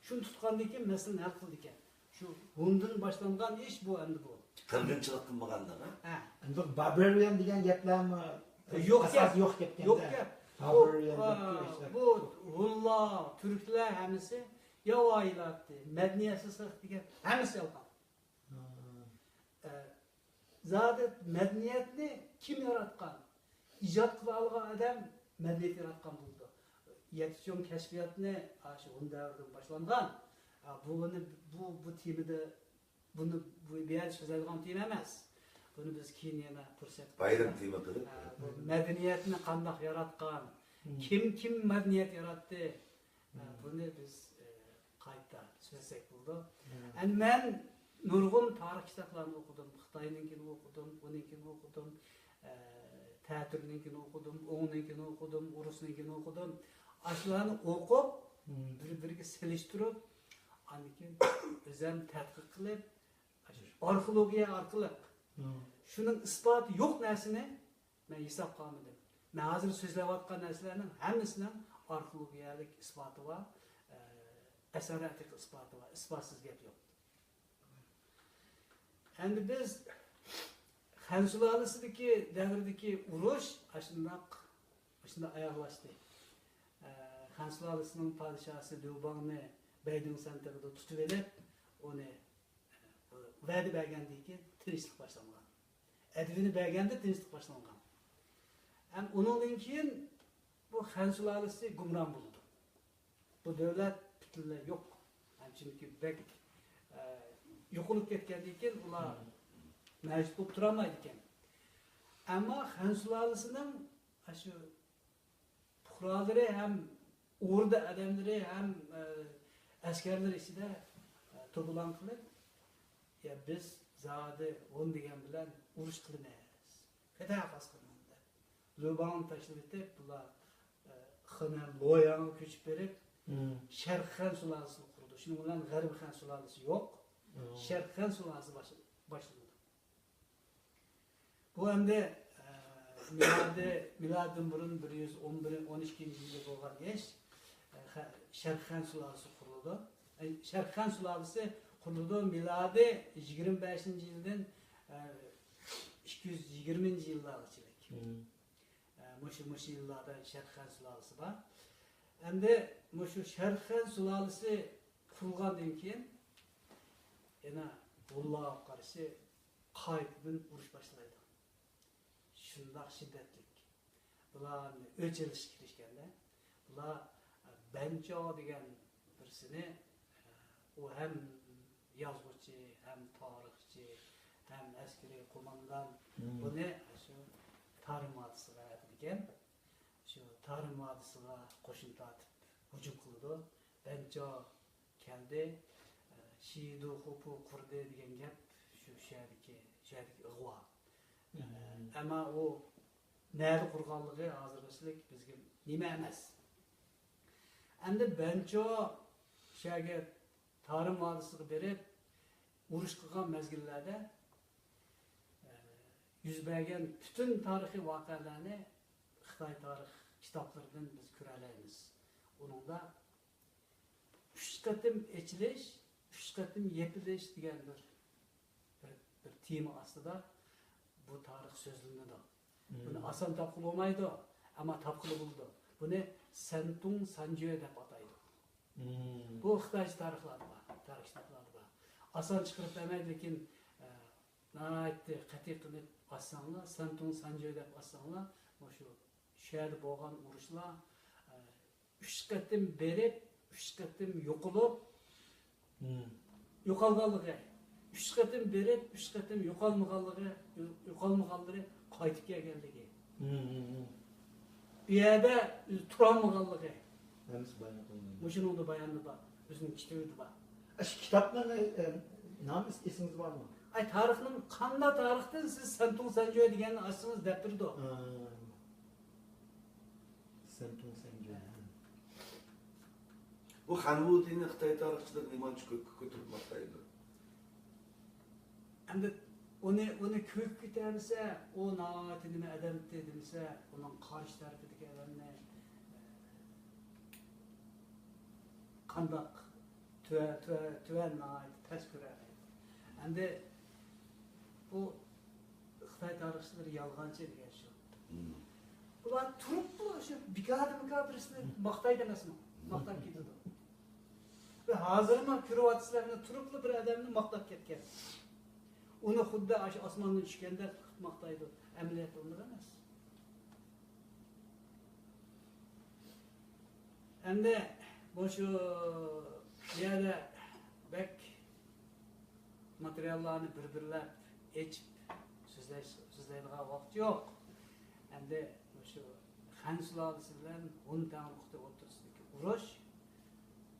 شۇنى تۇتقاندىن كېيىن مەسىلىنى ھەل قىلىدىكەن. شۇ ھوندىن باشلانغان ئىش بۇ ئەمدى بۇ. قىرغىنچىلىق قىلمىغانلىقى. ھە. ئەمدى باربېرىيەن دېگەن گەپلەرمۇ يوق ئاساس گەپ. يوق گەپتە. يوق گەپ. باربېرىيەن بۇ، دەپتۇ ئا، ئىشلەپ. بۇ ھونلار، تۈركلەر ھەممىسى ياۋايىلاتتى، مەدەنىيەتسىز خەلق دېگەن ھەممىسى يالغان. ھا. ئە، زادى مەدەنىيەتنى كىم ياراتقان؟ ئىجاد قىلالىغان ئادەم مەدەنىيەت ياراتقان بولىدۇ. يەتتە چوڭ كەشپىياتنى ئاشۇ ھون دەۋرىدىن باشلانغان. ئا، بۇنى، بۇ، بۇ تېمىدا، بۇنى، بۇ، بۇ يەردە سۆزلەيدىغان تېما ئەمەس. بۇنى بىز كېيىن يەنە پۇرسەت بايرام تېما قىلىپ. ئا، بۇ مەدەنىيەتنى قانداق ياراتقان، كىم، كىم مەدەنىيەت ياراتتى؟ ئە، بۇنى بىز، ئە، قايتا سۆزلىسەك بولىدۇ. ئەمدى مەن نۇرغۇن تارىخ كىتابلارنى ئوقۇدۇم. خىتاينىڭكىنى ئوقۇدۇم، ئۇنىڭكىنى ئوقۇدۇم، ئە، تەتۈرنىڭكىنى ئوقۇدۇم، ئوڭنىڭكىنى ئوقۇدۇم، ئۇرۇسنىڭكىنى ئوقۇدۇم. ئاشۇلارنى ئوقۇپ، بىر-بىرىگە سېلىشتۇرۇپ، ئاندىن كېيىن ئۆزۈم تەتقىق قىلىپ، ئاشۇ ئارخېئولوگىيە ئارقىلىق شۇنىڭ ئىسپاتى يوق نەرسىنى مەن ھېسابقا ئالمىدىم. مەن ھازىر سۆزلەۋاتقان نەرسىلەرنىڭ ھەممىسىنىڭ ئارخېئولوگىيەلىك ئىسپاتى بار، ئە، ئەسەر ئەتىقە ئىسپاتى بار. ئىسپاتسىز گەپ يوق. ئەمدى بىز خەن سۇلالىسىدىكى دەۋردىكى ئۇرۇش ئاشۇنداق، ئاشۇنداق ئاياغلاشتى. ئە، خەن سۇلالىسىنىڭ پادىشاھسى ليۇباڭنى بەيدىڭسەن تېغىدا تۇتۇۋېلىپ، ئۇنى، ئە، ۋەدە بەرگەندىن كېيىن تىنچلىق باشلانغان. ئەدۋىنى بەرگەندە تىنچلىق باشلانغان. ھەم ئۇنىڭدىن كېيىن بۇ خەن سۇلالىسى گۇمران بولىدۇ. بۇ دۆلەت پۈتۈنلەي يوق. ھەم چۈنكى بەك، ئە، يوقىلىپ كەتكەندىن كېيىن ئۇلار مەۋجۇت بولۇپ تۇرالمايدىكەن. ئەمما خەن سۇلالىسىنىڭ ئاشۇ پۇقرالىرى ھەم ئوردا ئادەملىرى ھەم، ئە، ئەسكەرلىرى ئىچىدە، ئە، توپىلاڭ قىلىپ، يا، بىز زادى ھون دېگەن بىلەن ئۇرۇش قىلىمىز، پەتە قازىمىز دەپ، ليۇباڭنى تاشلىۋېتىپ، بۇلار، ئە، خېنەن لوياڭغا كۆچۈپ بېرىپ، شەرقىي خەن سۇلالىسىنى قۇرىدۇ. شۇنىڭ بىلەن غەربىي خەن سۇلالىسى يوق. شەرقىي خەن سۇلالىسى باش-، باشلىنىدۇ. بۇ ئەمدى، ئە، مىلادى، مىلادىدىن بۇرۇن بىر يۈز ئون بىر، ئون ئىككىنچى يىلى بولغان ئىش. ئە، خە-، شەرقىي خەن سۇلالىسى قۇرۇلىدۇ. ئە، شەرقىي خەن سۇلالىسى قۇرۇلىدۇ. مىلادىي يىگىرمە بەشىنچى يىلدىن، ئە، ئىككى يۈز يىگىرمىنچى يىللارغىچىلىك. ئە، مۇشۇ، مۇشۇ يىللاردا شەرقىخەن سۇلالىسى بار. ئەمدى مۇشۇ شەرقىخەن سۇلالىسى قۇرۇلغاندىن كېيىن، يەنە ھونلارغا قارشى قايتىدىن ئۇرۇش باشلايدۇ. شۇنداق شىددەتلىك. بۇلارنى ئۆچ ئېلىشقا كىرىشكەندە، بۇلار، ئە، بەنچاۋ دېگەن بىرسىنى، ئە، ئۇ ھەم يازغۇچى، ھەم تارىخچى، ھەم ئەسكىرىي قوماندان. بۇنى شۇ تارىم ۋادىسىغا ئەتىدىكەن. شۇ تارىم ۋادىسىغا قوشۇن تارتىپ ھۇجۇم قىلىدۇ. بەنچاۋ كەلدى، ئە، شىدۇ خۇپۇ قۇردى دېگەن گەپ شۇ، شۇ يەردىكى، شۇ يەردىكى ئىغۋا. ئەمما ئۇ نەدە قۇرغانلىقى ھازىرغىچىلىك بىزگە نېمە ئەمەس. ئەمدى بەنچاۋ شۇ يەرگە تارىم ۋادىسىغا بېرىپ ئۇرۇش قىلغان مەزگىللەردە، ئە، يۈز بەرگەن پۈتۈن تارىخىي ۋەقەلەرنى خىتاي تارىخ كىتابلىرىدىن بىز كۆرەلەيمىز. ئۇنىڭدا ئۈچ قېتىم ئېچىلىش، ئۈچ قېتىم يېپىلىش دېگەن بىر، بىر، بىر تېما ئاستىدا بۇ تارىخ سۆزلىنىدۇ. بۇنى ئاسان تاپقىلى بولمايدۇ، ئەمما تاپقىلى بولىدۇ. بۇنى سەنتۇڭ سانجۆ دەپ ئاتايدۇ. بۇ خىتايچە تارىخلاردا بار، تارىخ كىتابلاردا بار. ئاسان چىقىرىپ بەرمەيدۇ، لېكىن، ئە، ناھايىتى قەتئىي قىلىپ ئاچساڭلار، سەنتۇڭ سانجۆ دەپ ئاچساڭلار، مۇشۇ، شۇ يەردە بولغان ئۇرۇشلار، ئە، ئۈچ قېتىم بېرىپ، ئۈچ قېتىم يوقىلىپ، يوقالغانلىقى، ئۈچ قېتىم بېرىپ، ئۈچ قېتىم يوقالمىغانلىقى، يوقالمىغانلىرى قايتىپ كەلگەنلىكى، ئۇ يەردە تۇرالمىغانلىقى. ھەممىسى بايان قىلىنغان. مۇشۇنىڭدا بايانى بار، ئۆزىنىڭ كىتابىدا بار. ئاشۇ كىتابنىڭ، ئە، نامى ئېسىڭىزدە بارمۇ؟ ئاي، تارىخنىڭ، قانداق تارىختىن سىز سەنتۇڭ سانجۆ دېگەننى ئاچسىڭىز دەپ بېرىدۇ. سەنتۇڭ سەنجۆ. بۇ خەنۋۇ دېنى خىتاي تارىخچىلىرى نېمانچە كۆككە كۆتۈرۈپ ماختايدۇ؟ ئەمدى ئۇنى، ئۇنى كۆككە كۆتەرمىسە، ئۇ ناھايىتى نېمە ئادەمتى دېمىسە، ئۇنىڭ قارشى تەرىپىدىكى ئادەمنى، ئە، قانداق تۆۋەن، تۆۋەن، تۆۋەن ناھايىتى پەس كۆرەلەيدۇ. ئەمدى بۇ خىتاي تارىخچىلىرى يالغانچى دېگەن شۇ. ئۇلار تۇرۇپلا شۇ بىكاردىن بىكار بىرسىنى ماختايدۇ ئەمەسمۇ؟ ماختاپ كېتىدۇ. ۋە ھازىرمۇ كۆرۈۋاتىسىلەر، مانا تۇرۇپلا بىر ئادەمنى ماختاپ كەتكەن. ئۇنى خۇددى ئاشۇ ئاسماندىن چۈشكەندەك ماختايدۇ. ئەمەلىيەتتە ئۇنداق ئەمەس. ئەمدى مۇشۇ يەردە بەك ماتېرىياللارنى بىر-بىرلەپ ئېچىپ سۆزلەش، سۆزلەيدىغان ۋاقىت يوق. ئەمدى مۇشۇ خەن سۇلالىسى بىلەن ھون تەڭرىقۇتى ئوتتۇرىسىدىكى ئۇرۇش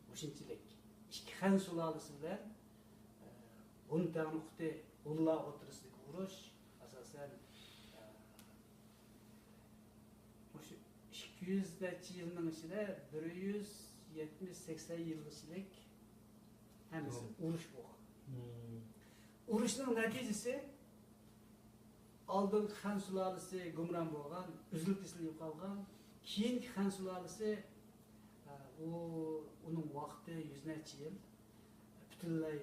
مۇشۇنچىلىك. ئىككى خەن سۇلالىسى بىلەن، ئە، ھون تەڭرىقۇتى، ھونلار ئوتتۇرىسىدىكى ئۇرۇش، ئاساسەن، ئە، مۇشۇ ئىككى يۈز نەچچە يىلنىڭ ئىچىدە بىر يۈز يەتمىش، سەكسەن يىلغىچىلىك ھەممىسى ئۇرۇش بولغان. ئۇرۇشنىڭ نەتىجىسى، ئالدىنقى خەن سۇلالىسى گۇمران بولغان، ئۈزۈل-كېسىل يوقالغان. كېيىنكى خەن سۇلالىسى، ئە، ئۇ، ئۇنىڭ ۋاقتى يۈز نەچچە يىل. پۈتۈنلەي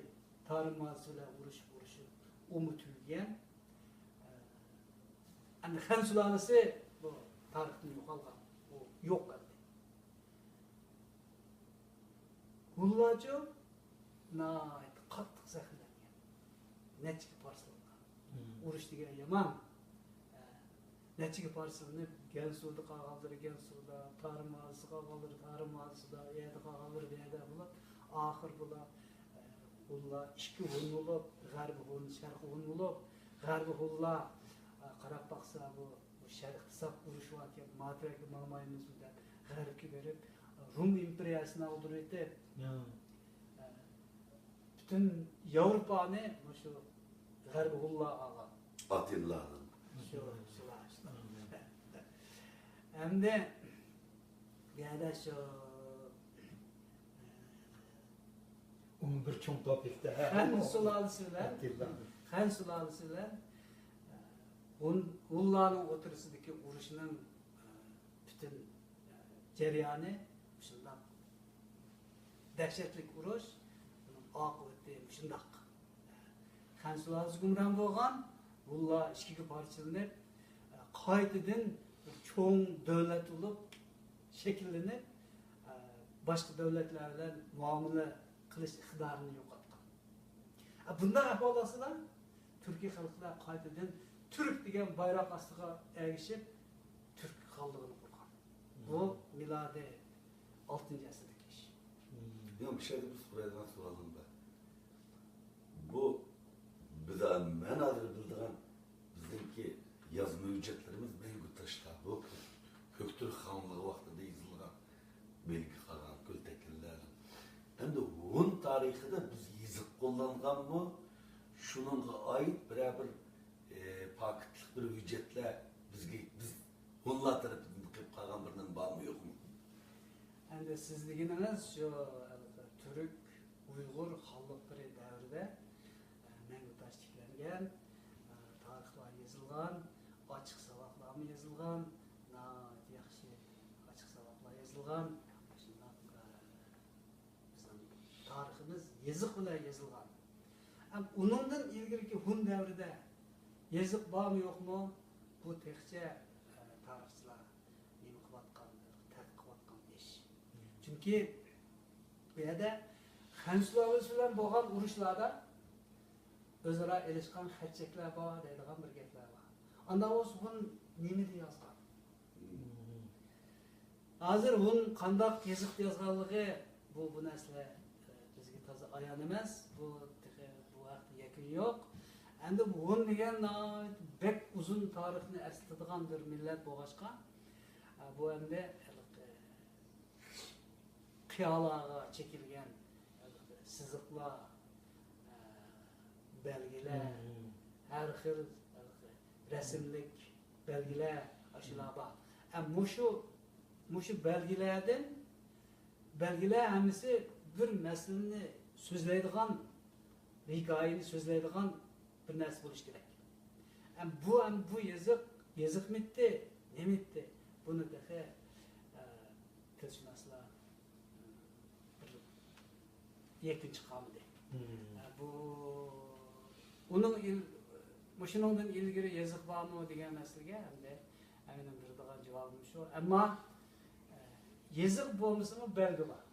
تارىم ۋادىسى بىلەن ئۇرۇشۇپ، ئۇرۇشۇپ، ئۇمۇ تۈگىگەن. ئە، ئەمدى خەن سۇلالىسى بۇ تارىختىن يوقالغان، ئۇ يوق ئەمدى. ھونلارچۇ ناھايىتى قاتتىق زەخىملەنگەن، نەچچىگە پارچىلانغان. ئۇرۇش دېگەن يامان. ئە، نەچچىگە پارچىلىنىپ، گەنسۇدا قالغانلىرى گەنسۇدا، تارىم ۋادىسىدا قالغانلىرى تارىم ۋادىسىدا، ئۇ يەردە قالغانلىرى بۇ يەردە بولۇپ، ئاخىر بۇلار، ئە، ھونلار ئىككى ھون بولۇپ، غەربىي ھون، شەرقىي ھون بولۇپ، غەربىي ھونلار، ئە، قاراپ باقسا، بۇ، بۇ شەرقتە ساپ ئۇرۇشۇۋاتقان، ماتېرىيالغا ماڭمايمىزمۇ دەپ، غەربكە بېرىپ، روم ئىمپېرىيەسىنى ئاغدۇرۇۋېتىپ، پۈتۈن ياۋروپانى مۇشۇ غەربىي ھونلار ئالغان. ئاتىللانىڭ. شۇ، شۇلار، شۇلار. ئەمدى بۇ يەردە شۇ ئۇمۇ بىر چوڭ توپىكتا. خەن سۇلالىسى بىلەن، ئاتىللا. خەن سۇلالىسى بىلەن ھون، ھونلارنىڭ ئوتتۇرىسىدىكى ئۇرۇشنىڭ پۈتۈن جەريانى مۇشۇنداق. دەھشەتلىك ئۇرۇش، بۇنىڭ ئاقىۋىتى مۇشۇنداق. خەن سۇلالىسى گۇمران بولغان، ھونلار ئىككىگە پارچىلىنىپ، قايتىدىن بىر چوڭ چوڭ دۆلەت بولۇپ شەكىللىنىپ، ئە، باشقا دۆلەتلەر بىلەن مۇئامىلە قىلىش ئىقتىدارىنى يوقاتقان. ئە، بۇنداق ئەھۋال ئاستىدا تۈركىي خەلقلەر قايتىدىن تۈرك دېگەن بايراق ئاستىغا ئەگىشىپ، تۈرك خانلىقىنى قۇرغان. بۇ مىلادىي ئالتىنچى ئەسىردىكى ئىش. يا، بۇ يەردە بىر سورايدىغان سوئالىم بار. بۇ بىز، مەن ھازىر بىلىدىغان، بىزنىڭكى يازما ھۆججەتلىرىمىز مەڭگۈ تاشلار. بۇ كۆكتۈرك خانلىقى ۋاقتىدا يېزىلغان بەلگە قالغان كۆلتەكلىلەر. ئەمدى ھون تارىخىدا بىز يېزىق قوللانغانمۇ؟ شۇنىڭغا ئائىت بىرەر بىر، ئى، پاكىتلىق بىر ھۆججەتلەر بىزگە، بىز ھونلار تەرىپىدىن قېلىپ قالغان بىر نېمە بارمۇ يوقمۇ؟ ئەمدى سىز دېگىنىڭىز شۇ، ئەلۋەتتە، تۈرك، ئۇيغۇر خانلىقلىرى دەۋرىدە، ئە، مەڭگۈ تاش تىكلەنگەن، ئە، تارىخلار يېزىلغان، ئاچچىق ساۋاقلارمۇ يېزىلغان، ناھايىتى ياخشى ئاچچىق ساۋاقلار يېزىلغان، شۇنداق، ئە، بىزنىڭ تارىخىمىز يېزىق بىلەن يېزىلغان. ھەم ئۇنىڭدىن ئىلگىرىكى ھون دەۋرىدە يېزىق بارمۇ يوقمۇ؟ بۇ تېخىچە، ئە، تارىخچىلار نېمە قىلىۋاتقان، تەتقىق قىلىۋاتقان ئىش. چۈنكى بۇ يەردە خەن سۇلالىسى بىلەن بولغان ئۇرۇشلاردا ئۆزئارا ئېلىشقان خەت-چەكلەر بار دەيدىغان بىر گەپلەر بار. ئانداق بولسا ھون نېمىدە يازغان؟ ھازىر ھون قانداق يېزىقتا يازغانلىقى، بۇ، بۇ نەرسىلەر، ئە، بىزگە تازا ئايان ئەمەس. بۇ تېخى، بۇ ھەقتە يەكۈن يوق. ئەمدى بۇ ھون دېگەن ناھايىتى بەك ئۇزۇن تارىخنى ئەسلىتىدىغان بىر مىللەت بولغاچقا، ئە، بۇ ئەمدى ھېلىقى قىيالارغا چېكىلگەن سىزىقلار، بەلگىلەر، ھەر خىل رەسىملىك بەلگىلەر، ئاشۇلار بار. ھەم مۇشۇ، مۇشۇ بەلگىلەردىن، بەلگىلەر ھەممىسى بىر مەسىلىنى سۆزلەيدىغان، ھېكايىنى سۆزلەيدىغان بىر نەرسە بولۇشى كېرەك. ھەم بۇ، ھەم بۇ يېزىق، يېزىقمىتى، نېمىتى؟ بۇنى تېخى، ئە، تىلشۇناسلار بىر يەكۈن چىقارمىدى. ئە، بۇ، ئۇنىڭ ئىل-، مۇشۇنىڭدىن ئىلگىرى يېزىق بارمۇ دېگەن مەسىلىگە ئەمدى مېنىڭ بېرىدىغان جاۋابىم شۇ. ئەمما، ئە، يېزىق بولمىسىمۇ بەلگە بار.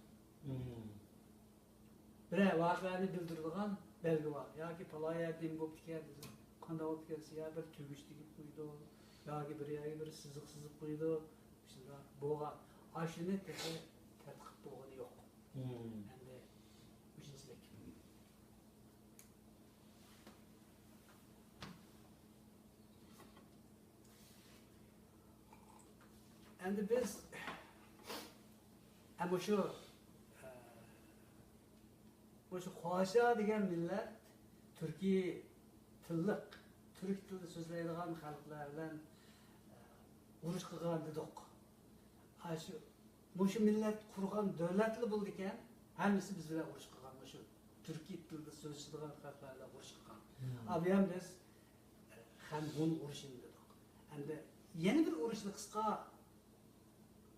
بىرەر ۋەقەنى بىلدۈرىدىغان بەلگە بار. ياكى پالايا نېمە بوپتىكەن، قانداق بوپتىكەن دېسە، يا بىر تۈگۈش تېگىپ قويىدۇ، ياكى بىر يەرگە بىر سىزىق سىزىپ قويىدۇ. شۇنداق بولغان. ئاشۇنى تېخى تەتقىق بولغىنى يوق. ئەمدى مۇشۇنچىلىك. ئەمدى بىز، ئە، مۇشۇ، ئە، مۇشۇ خۇاشيا دېگەن مىللەت تۈركىي تىللىق، تۈرك تىلىدا سۆزلەيدىغان خەلقلەر بىلەن، ئە، ئۇرۇش قىلغان دېدۇق. ئاشۇ، مۇشۇ مىللەت قۇرغان دۆلەتلا بولىدىكەن، ھەممىسى بىز بىلەن ئۇرۇش قىلغان، مۇشۇ تۈركىي تىلدا سۆزلىشىدىغان خەلقلەر بىلەن ئۇرۇش قىلغان. ئا، بۇ يەردە بىز خەن ھون ئۇرۇشىنى دېدۇق. ئەمدى يەنە بىر ئۇرۇشنى قىسقا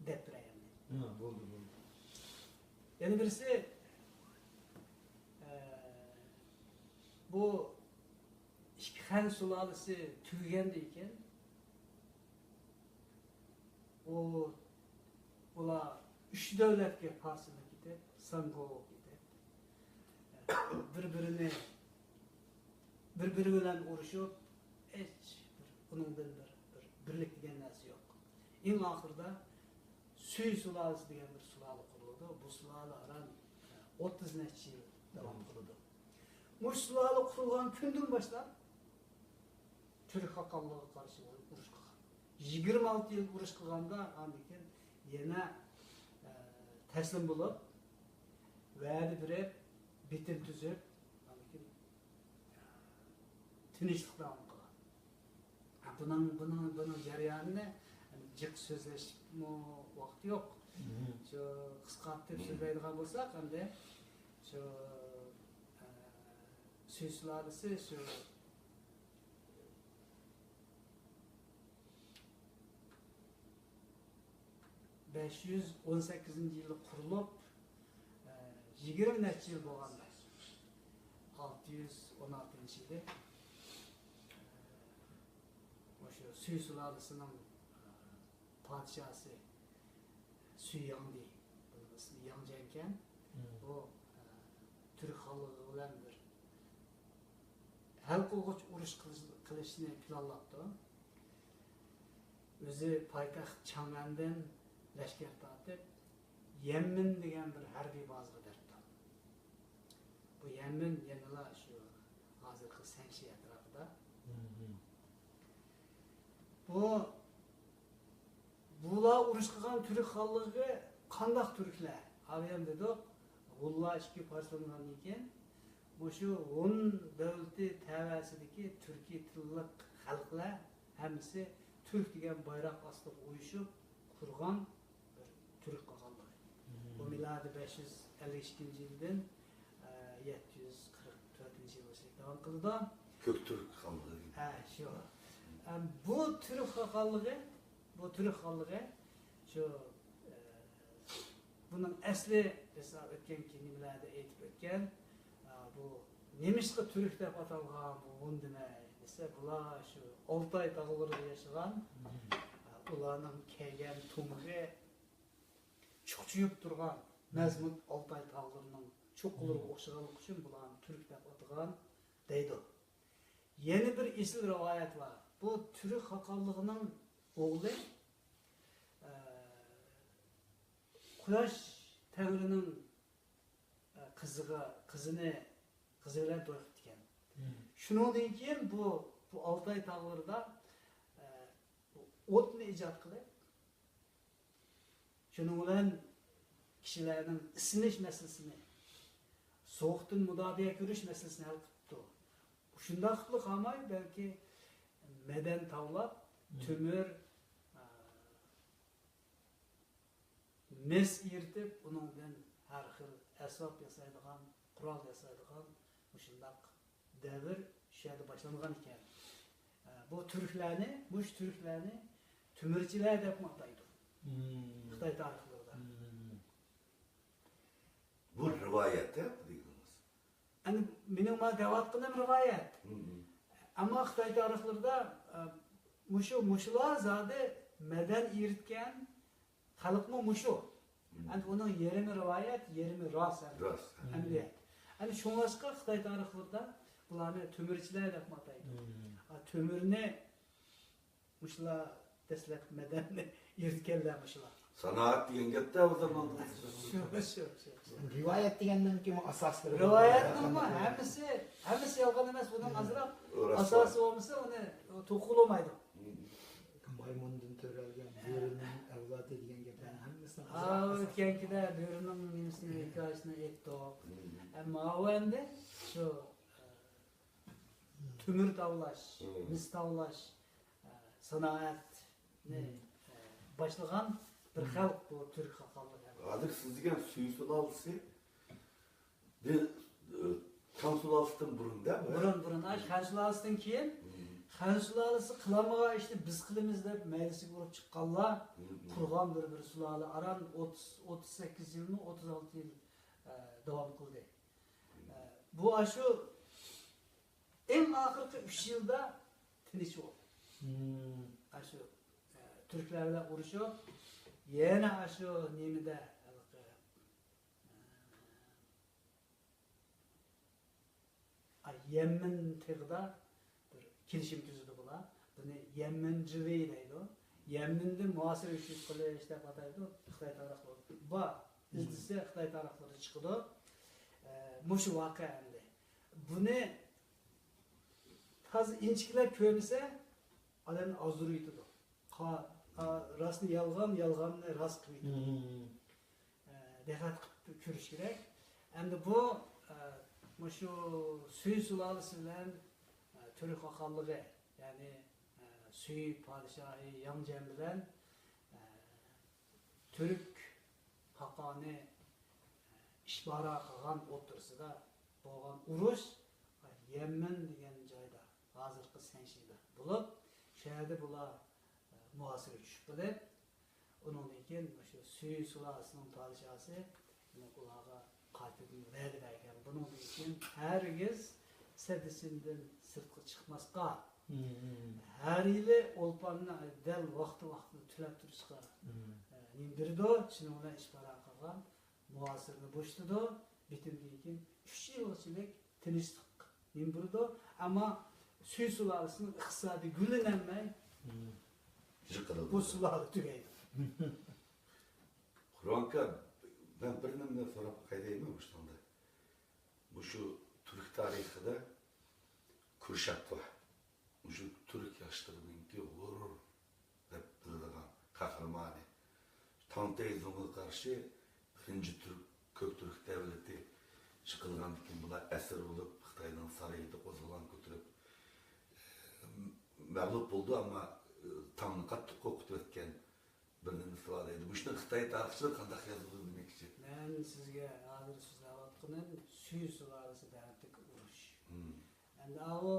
دەپ بېرەي ئەمدى. ھە، بولدى، بولدى. يەنە بىرسى، ئە، بۇ ئىككى خەن سۇلالىسى تۈگىگەندىن كېيىن، ئۇ، ئۇلار ئۈچ دۆلەتكە پارچىلىنىپ كېتىپ، سانگو بولۇپ كېتىپ، بىر-بىرىنى، بىر-بىرى بىلەن ئۇرۇشۇپ، ھېچ بىر ئۇنىڭدىن بىر، بىر بىرلىك دېگەن نەرسە يوق. ئەڭ ئاخىرىدا سۈي سۇلالىسى دېگەن بىر سۇلالە قۇرۇلىدۇ. بۇ سۇلالە ئاران ئوتتۇز نەچچە يىل داۋام قىلىدۇ. مۇشۇ سۇلالە قۇرۇلغان كۈندىن باشلاپ، تۈرك خاقانلىقىغا قارشى ئۇرۇش قىلغان. يىگىرمە ئالتە يىل ئۇرۇش قىلغاندا، ئاندىن كېيىن يەنە، ئە، تەسلىم بولۇپ، ۋەدە بېرىپ، بېتىم تۈزۈپ، ئاندىن كېيىن، ئە، تىنچلىق داۋام قىلغان. بۇنىڭ، بۇنىڭ، بۇنىڭ جەريانىنى جىق سۆزلەشمۇ ۋاقىت يوق. شۇ قىسقارتىپ سۆزلەيدىغان بولساق، ئەمدى شۇ، ئە، سۈي سۇلالىسى شۇ بەش يۈز ئون سەككىزىنچى يىلى قۇرۇلۇپ، ئە، يىگىرمە نەچچە يىل بولغاندا، ئالتە يۈز ئون ئالتىنچى يىلى، ئە، مۇشۇ سۈي سۇلالىسىنىڭ، ئە، پادىشاھسى سۈيياڭدى، بۇنىڭ ئىسمى ياڭجەنكەن. بۇ، ئە، تۈرك خانلىقى بىلەن بىر ھەل قىلغۇچ ئۇرۇش قىلىش-، قىلىشنى پىلانلاپتۇ. ئۆزى پايتەخت چاڭئەندىن لەشكەر تارتىپ، يەنمىن دېگەن بىر ھەربىي بازىغا بېرىپتۇ. بۇ يەنمىن يەنىلا شۇ ھازىرقى سەنشى ئەتراپىدا. بۇ، بۇلار ئۇرۇش قىلغان تۈرك خانلىقى قانداق تۈركلەر؟ ئاۋۇ يەنە دېدۇق، ھونلار ئىككىگە پارچىلانغاندىن كېيىن، مۇشۇ ھون دۆلىتى تەۋەسىدىكى تۈركىي تىللىق خەلقلەر ھەممىسى تۈرك دېگەن بايراق ئاستىغا ئۇيۇشۇپ قۇرغان بىر تۈرك قاقانلىقى. بۇ مىلادىي بەش يۈز ئەللىك ئىككىنچى يىلدىن، ئە، يەتتە يۈز قىرىق تۆتىنچى يىلغىچە داۋام قىلىدۇ. كۆك تۈرك خانلىقى. ھە، شۇ. ئە، بۇ تۈرك خاقانلىقى، بۇ تۈرك خانلىقى شۇ، ئە، بۇنىڭ ئەسلى، بىز ئۆتكەنكى نېمىلەردە ئېيتىپ ئۆتكەن، ئە، بۇ نېمىشقا تۈرك دەپ ئاتالغان بۇ ھون دېمەي دېسە، بۇلار شۇ ئالتاي تاغلىرىدا ياشىغان، ئە، ئۇلارنىڭ كىيگەن تۇمىقى چۇقچۇيۇپ تۇرغان مەزمۇت ئالتاي تاغلىرىنىڭ چوققىلىرىغا ئوخشىغانلىقى ئۈچۈن بۇلارنى تۈرك دەپ ئاتىغان دەيدۇ. يەنە بىر ئېسىل رىۋايەت بار. بۇ تۈرك خاقانلىقىنىڭ ئوغلى، ئە، قۇياش تەڭرىنىڭ، ئە، قىزىغا، قىزىنى، قىزى بىلەن توي قىپتىكەن. شۇنىڭدىن كېيىن بۇ، بۇ ئالتاي تاغلىرىدا، ئە، بۇ ئوتنى ئىجاد قىلىپ، شۇنىڭ بىلەن كىشىلەرنىڭ ئىسسىنىش مەسىلىسىنى، سوغۇقتىن مۇداپىئە كۆرۈش مەسىلىسىنى ھەل قىپتۇ. شۇنداقلا قالماي، بەلكى مەدەن تاۋلاپ، تۆمۈر، ئە، مىس ئېرىتىپ، ئۇنىڭدىن ھەر خىل ئەسۋاب ياسايدىغان، قورال ياسايدىغان مۇشۇنداق دەۋر شۇ يەردە باشلانغان ئىكەن. ئە، بۇ تۈركلەرنى، مۇشۇ تۈركلەرنى تۆمۈرچىلەر دەپمۇ ئاتايدۇ خىتاي تارىخلىرىدا. بۇ رىۋايەت، ھە، بۇ دېگىنىڭىز. ئەنە مېنىڭ مانا دەۋاتقىنىم رىۋايەت. ئەمما خىتاي تارىخلىرىدا، ئە، مۇشۇ، مۇشۇلار زادى مەدەن ئېرىتكەن خەلقمۇ مۇشۇ. ئەمدى ئۇنىڭ يېرىمى رىۋايەت، يېرىمى راست ئەمدى. راست. ئەمەلىيەت. ئەمدى شۇڭلاشقا خىتاي تارىخلىرىدا بۇلارنى تۆمۈرچىلەر دەپمۇ ئاتايدۇ. ئا، تۆمۈرنى مۇشۇلار دەسلەپ مەدەننى يۈرۈتكەنلەر مۇشۇلار. سانائەت دېگەن گەپتە ئۇ زاماندا. شۇ، شۇ، شۇ، شۇ. رىۋايەت دېگەننىڭكى ئاساسلىرى بار. رىۋايەتنىڭمۇ ھەممىسى، ھەممىسى يالغان ئەمەس، بۇنىڭ ئازراق ئاساسى بولمىسا، ئۇنى توقۇلالمايدۇ. مايمۇندىن تۆرەلگەن بۆرىنىڭ ئەۋلادى دېگەن گەپلەرنىڭ ھەممىسىنىڭ ئا، ئاساسى. ئۆتكەنكىدە بۆرىنىڭ نېمىسىنى، ھېكايىسىنى ئېيتتۇق. ئەمما ئەۋەندى شۇ، ئە، تۆمۈر تاۋلاش، مىس تاۋلاش، ئە، سانائەتنى، ئە، باشلىغان بىر خەلق بۇ تۈرك خاقانلىرى. ھازىر سىز دېگەن سۈيى سۇلالىسى بىز، ئە، تاڭ سۇلالىسىدىن بۇرۇن دە بۇ؟ بۇرۇن، بۇرۇن. ئاش خەن سۇلالىسىدىن كېيىن، خەن سۇلالىسى قىلالمىغان ئىشنى بىز قىلىمىز دەپ مەيدىسىگە ئۇرۇپ چىققانلار قۇرغان بىر، بىر سۇلالە. ئاران ئوتتۇز، ئوتتۇز سەككىز يىلمۇ، ئوتتۇز ئالتە يىل، ئە، داۋام قىلدى. ئە، بۇ ئاشۇ ئەڭ ئاخىرقى ئۈچ يىلدا تىنچ بولدى. ئاشۇ، ئە، تۈركلەر بىلەن ئۇرۇشۇپ، يەنە ئاشۇ نېمىدە، ھېلىقى، ئە، يەمەن تېغىدا بىر كېلىشىم تۈزىدۇ بۇلار. بۇنى يەمەن جىلى دەيدۇ. يەمەندىن مۇھاسىرە ئۆتكۈزۈپ قىلىش دەپ ئاتايدۇ. خىتاي تارىخلىرى بار. ئىزدىسە خىتاي تارىخلىرىدا چىقىدۇ. ئە، مۇشۇ ۋەقە ئەمدى. بۇنى تازا ئىنچىكىلەپ كۆرمىسە، ئادەمنى ئازدۇرۇۋېتىدۇ. قا-، ئا، راستنى يالغان، يالغاننى راست قىلىۋېتىدۇ. ئە، دىققەت قىلىپ كۆرۈش كېرەك. ئەمدى بۇ، ئە، مۇشۇ سۈي سۇلالىسى بىلەن، ئە، تۈرك خاقانلىقى، يەنى، ئە، سۈي پادىشاھى ياڭجەن بىلەن، ئە، تۈرك خاقانى، ئە، ئىشبارا خاقان ئوتتۇرىسىدا بولغان ئۇرۇش، ئە، يەمەن دېگەن جايدا، ھازىرقى سەنشىدا بولۇپ، شۇ يەردە بۇلار، ئە، مۇھاسىرىگە چۈشۈپ قېلىپ، ئۇنىڭدىن كېيىن مۇشۇ سۈي سۇلالىسىنىڭ پادىشاھى ئۇلارغا قايتىدىن ۋەدە بەرگەن. بۇنىڭدىن كېيىن ھەرگىز سەددىچىندىن سىرتقا چىقماسقا، ھەر يىلى ئولپاننى دەل ۋاقتى ۋاقتىدا تۆلەپ تۇرۇشقا نېمە بېرىدۇ، شۇنىڭ بىلەن ئىش بارا قىلغان مۇھاسىرىنى بوشىتىدۇ، بىتىمدىن كېيىن ئۈچ يىلغىچىلىك تىنچلىق نېمە بېرىدۇ، ئەمما سۈي سۇلالىسىنىڭ ئىقتىسادى گۈللىنەلمەي، بۇ سۇلالە تۈگەيدۇ. قۇربان ئاكا، مەن بىر نېمىنى سوراپ باقاي دەيمەن مۇشۇنىڭدا. مۇشۇ تۈرك تارىخىدا كۇرشات بار. مۇشۇ تۈرك ياشلىرىنىڭكى غۇرۇر دەپ بىلىدىغان قەھرىمانى. تاڭ تەيزۇڭغا قارشى بىرىنچى تۈرك، كۆك تۈرك دەۋلىتى ئىش قىلغاندىن كېيىن بۇلار ئەسىر بولۇپ، خىتاينىڭ سارىيىدا قوزغىلاڭ كۆتۈرۈپ، مەغلۇپ بولدى، ئەمما تاڭنى قاتتىق قورقۇتۇۋەتكەن بىر نېمىسى بار دەيدۇ. مۇشۇنى خىتاي تارىخچىلىرى قانداق يازىدۇ دېمەكچى. مەن سىزگە ھازىر سۆزلەۋاتقىنىم سۈي سۇلالىسى دەۋرىدىكى ئۇرۇش. ئەمدى ئاۋۇ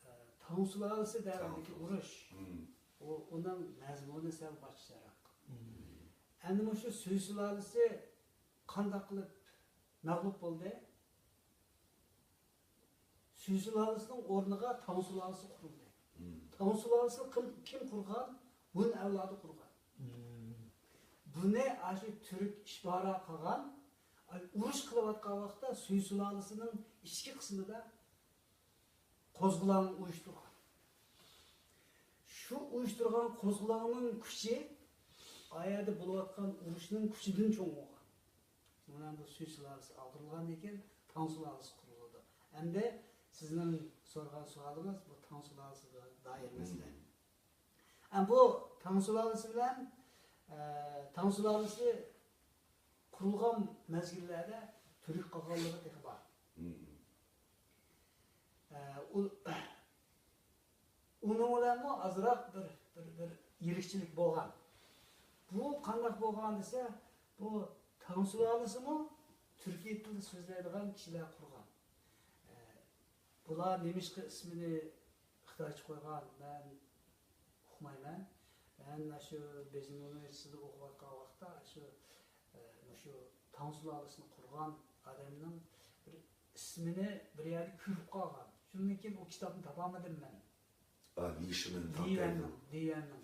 ئە، تاڭ سۇلالىسى دەۋرىدىكى ئۇرۇش. ئۇ، ئۇنىڭ مەزمۇنى سەل باشقىچىراق. ئەمدى مۇشۇ سۈي سۇلالىسى قانداق قىلىپ مەغلۇپ بولدى؟ سۈي سۇلالىسىنىڭ ئورنىغا تاڭ سۇلالىسى قۇرۇلدى. تاڭ سۇلالىسىنى كىم، كىم قۇرغان؟ ھۈن ئەۋلادى قۇرغان. بۇنى ئاشۇ تۈرك ئىشبارا قىلغان، ئۇرۇش قىلىۋاتقان ۋاقىتتا سۈي سۇلالىسىنىڭ ئىچكى قىسمىدا قوزغىلاڭ ئۇيۇشتۇرغان. شۇ ئۇيۇشتۇرغان قوزغىلاڭنىڭ كۈچى ئايەردە بولۇۋاتقان ئۇرۇشنىڭ كۈچىدىن چوڭ بولغان. مانا بۇ سۈي سۇلالىسى ئاغدۇرۇلغاندىن كېيىن تاڭ سۇلالىسى قۇرۇلىدۇ. ئەمدى سىزنىڭ سورىغان سوئالىڭىز بۇ تاڭ سۇلالىسىغا دائىر مەسىلە. ئە، بۇ تاڭ سۇلالىسى بىلەن، ئە، تاڭ سۇلالىسى قۇرۇلغان مەزگىللەردە تۈرك قاغانلىقى تېخى بار. ئە، ئۇ، ئۇنىڭ بىلەنمۇ ئازراق بىر، بىر، بىر يىرىكچىلىك بولغان. بۇ قانداق بولغان دېسە، بۇ تاڭ سۇلالىسىمۇ تۈركىي تىلدا سۆزلەيدىغان كىشىلەر قۇرغان. ئە، بۇلار نېمىشقا ئىسمىنى خىتايچە قويغان، مەن ئۇقمايمەن. مەن ئاشۇ بېيجىڭ ئۇنىۋېرسىتېتىدا ئوقۇۋاتقان ۋاقىتتا ئاشۇ، ئە، مۇشۇ تاڭ سۇلالىسىنى قۇرغان ئادەمنىڭ بىر ئىسمىنى بىر يەردە كۆرۈپ قالغان. شۇندىن كېيىن ئۇ كىتابنى تاپالمىدىم مەن. ئا، لى شىمىن، تاڭ تەيزۇڭ. دىيۈەننىڭ،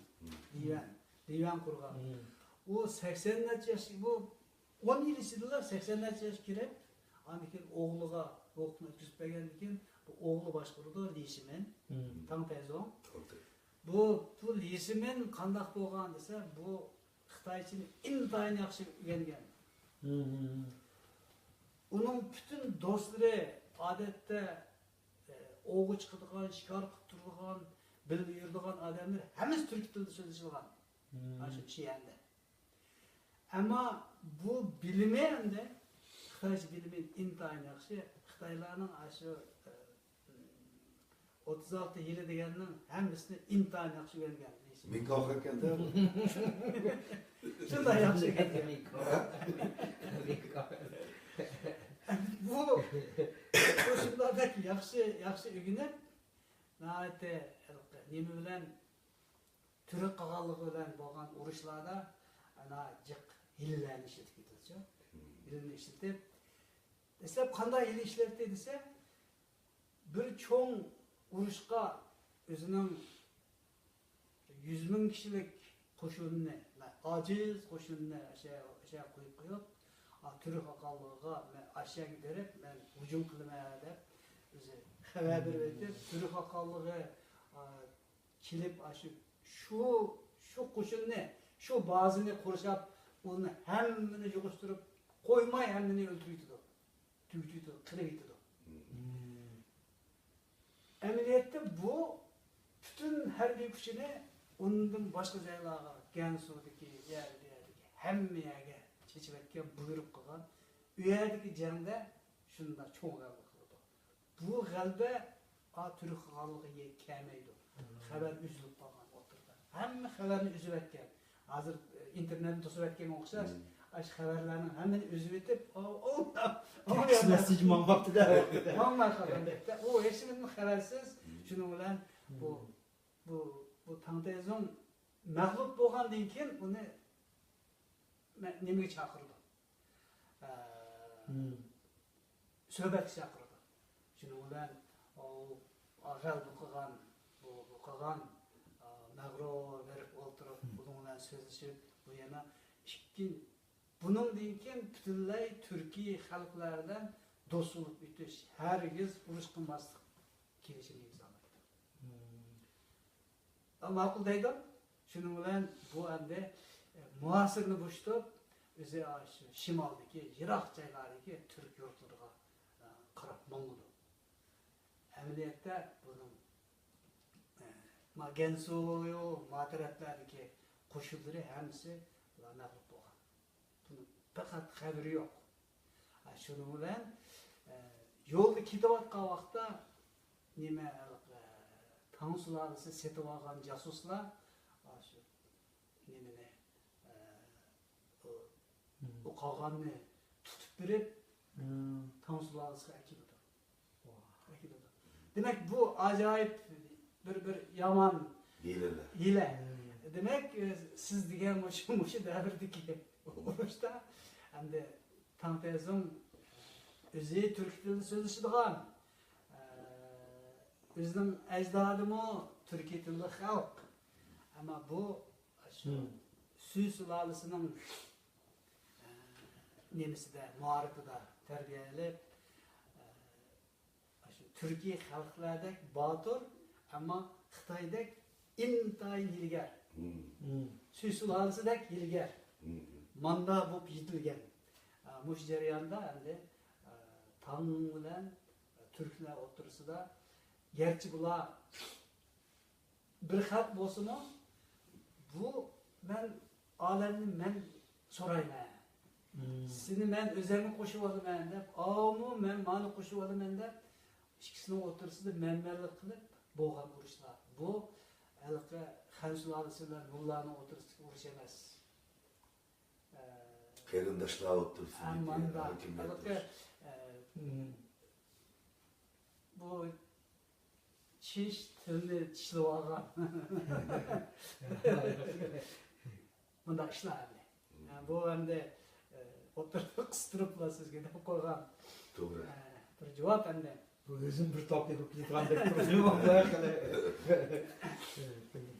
دىيۈەن، دىيۈەن قۇرغان. ئۇ سەكسەن نەچچە ياش، بۇ ئون يىل ئىچىدىلا سەكسەن نەچچە ياشقا كىرىپ، ئاندىن كېيىن ئوغلىغا ھوقۇقنى ئۆتكۈزۈپ بەرگەندىن كېيىن، بۇ ئوغلى باشقۇرىدۇ، لى شىمىن، تاڭ تەيزۇڭ. بۇ، بۇ لى شىمىن قانداق بولغان دېسە، بۇ خىتايچىنى ئىنتايىن ياخشى ئۆگەنگەن. ئۇنىڭ پۈتۈن دوستلىرى ئادەتتە ئوۋغا چىقىدىغان، شىكار قىلىپ تۇرىدىغان، بىللە يۈرىدىغان ئادەملەر ھەممىسى تۈركىي تىلدا سۆزلىشىدىغان. ئاشۇ شىئەندە. ئەمما بۇ بىلىمى ئەمدى خىتايچە بىلىمى ئىنتايىن ياخشى. خىتايلارنىڭ ئاشۇ، ئە، ئوتتۇز ئالتە يىلى دېگەننىڭ ھەممىسىنى ئىنتايىن ياخشى ئۆگەنگەن. مىكاخ ئىكەن-دە. شۇنداق ياخشى ئۆگەنگەن. بۇ، بۇ شۇنداق بەك ياخشى، ياخشى ئۆگىنىپ، ناھايىتى نېمە بىلەن، تۈرك قاغانلىقى بىلەن بولغان ئۇرۇشلاردا ئانا جىق ھىيلىلەرنى ئىشلىتىپ كېتىدۇ. ھىيلىنى ئىشلىتىپ، دەسلەپ قانداق ھىيلە ئىشلەتتى دېسە، بىر چوڭ ئۇرۇشقا ئۆزىنىڭ يۈز مىڭ كىشىلىك قوشۇنىنى، ئاجىز قوشۇنىنى ئاشۇ، ئاشۇ قويۇپ قويۇپ، ئا، تۈرك قاغانلىقىغا مەن ئاشۇ يەرگە بېرىپ، مەن ھۇجۇم قىلىمەن دەپ، ئۆزى خەۋەر بېرىۋېتىپ، تۈرك قاغانلىقى، ئا، كېلىپ، ئاشۇ، شۇ، شۇ قوشۇننى، شۇ بازىنى قورشاپ، ئۇنى ھەممىنى يىغىشتۇرۇپ، قويماي ھەممىنى ئۆلتۈرۈۋېتىدۇ. تۈگىتىۋېتىدۇ، قىرىۋېتىدۇ. ئەمەلىيەتتە بۇ پۈتۈن ھەربىي كۈچىنى ئۇنىڭدىن باشقا جايلارغا، گەنسۇدىكى، يەردە، يەردىكى ھەممە يەرگە چېچىۋەتكەن، بۇيرۇق قىلغان. ئۇ يەردىكى جەڭدە شۇنداق چوڭ غەلىبە قىلىدۇ. بۇ غەلىبە ئا، تۈرك قاغانلىقىغا كەلمەيدۇ. خەۋەر ئۈزۈلۈپ قالغان ئوتتۇرىدا. ھەممە خەۋەرنى ئۈزۈۋەتكەن. ھازىر، ئى، ئىنتېرنېتنى توسۇۋەتكەنگە ئوخشاش، ئاشۇ خەۋەرلەرنىڭ ھەممىنى ئۈزۈۋېتىپ، ئو، ئو، ئو، تېكىست مەسسېج ماڭماپتۇ دەۋەتتى. ماڭماي قالغان گەپتە. ئۇ ھېچنېمىدىن خەۋەرسىز. شۇنىڭ بىلەن بۇ، بۇ، بۇ تاڭ تەيزۇڭ مەغلۇپ بولغاندىن كېيىن ئۇنى مە-، نېمىگە چاقىرىدۇ؟ ئە، سۆھبەتكە چاقىرىدۇ. شۇنىڭ بىلەن ئۇ غەلىبە قىلغان بۇ بۇ قالغان، ئا، مەغرۇر بېرىپ ئولتۇرۇپ، بۇنىڭ بىلەن سۆزلىشىپ، بۇ يەنە ئىككى، بۇنىڭدىن كېيىن پۈتۈنلەي تۈركىي خەلقلەر بىلەن دوست بولۇپ ئۆتۈش، ھەرگىز ئۇرۇش قىلماسلىق كېلىشىمنى ئىمزالايدۇ. ماقۇل دەيدۇ. شۇنىڭ بىلەن بۇ ئەمدى، ئە، مۇھاسىرىنى بوشىتىپ، ئۆزى شۇ شىمالدىكى، يىراق جايلاردىكى تۈرك يۇرتلىرىغا، ئە، قاراپ ماڭىدۇ. ئەمەلىيەتتە بۇنىڭ، ئە، ما-، گەنسۇ، ما تەرەپلەردىكى قوشۇنلىرى ھەممىسى مەغلۇپ بولغان. بۇنىڭ پەقەت خەۋىرى يوق. ھە، شۇنىڭ بىلەن، ئە، يولدا كېتىۋاتقان ۋاقىتتا نېمە، ئە، تاڭ سۇلالىسى سېتىۋالغان جاسۇسلار، ئە، شۇ نېمىنى، ئە، ئۇ، ئۇ قالغاننى تۇتۇپ بېرىپ، تاڭ سۇلالىسىغا ئەكېلىدۇ. ئەكېلىدۇ. دېمەك، بۇ ئاجايىپ بىر، بىر يامان ھىيلىلەر. ھىيلە. دېمەك، سىز دېگەن مۇشۇ، مۇشۇ دەۋردىكى ئۇرۇشتا ئەمدى تاڭ تەزۇڭ ئۆزى تۈركىي تىلدا سۆزلىشىدىغان، ئۆزىنىڭ ئەجدادىمۇ تۈركىي تىللىق خەلق. ئەمما بۇ شۇ سۈي سۇلالىسىنىڭ، ئە، نېمىسىدە، مائارىپىدا تەربىيە ئېلىپ، ئە، شۇ تۈركىي خەلقلەردەك باتۇر، ئەمما خىتايدەك ئىنتايىن ھىيلىگەر. سۈي سۇلالىسىدەك ھىيلىگەر. ماندا بولۇپ يېتىلگەن. ئە، مۇشۇ جەرياندا ئەمدى، ئە، تاڭ بىلەن تۈركلەر ئوتتۇرىسىدا، گەرچە بۇلار بىر خەلق بولسىمۇ، بۇ مەن ئالەمنى مەن سورايمەن. سېنى مەن ئۆزەمگە قوشۇۋالىمەن دەپ، ئاۋۇمۇ مەن مانى قوشۇۋالىمەن دەپ، ئىككىسىنىڭ ئوتتۇرىسىدا مەنمەنلىك قىلىپ بولغان ئۇرۇشلار. بۇ ھېلىقى خەن سۇلالىسى بىلەن ھۇنلارنىڭ ئوتتۇرىسىدىكى ئۇرۇش ئەمەس. ئە، قېرىنداشلار ئوتتۇرىسىدىكى ھاكىمىيەت ئۇرۇشى. ئە، بۇ چىش تىلنى چىشلىۋالغان. مۇنداق ئىشلار ئەمدى. ئە، بۇ ئەمدى، ئە، ئوتتۇرىدا قىستۇرۇپلا سىزگە دەپ قويغان. توغرا. ئە، بىر جاۋاب ئەمدى. بۇ ئۆزۈم بىر تاپ تېپىپ كېتىدىغاندەك تۇردى.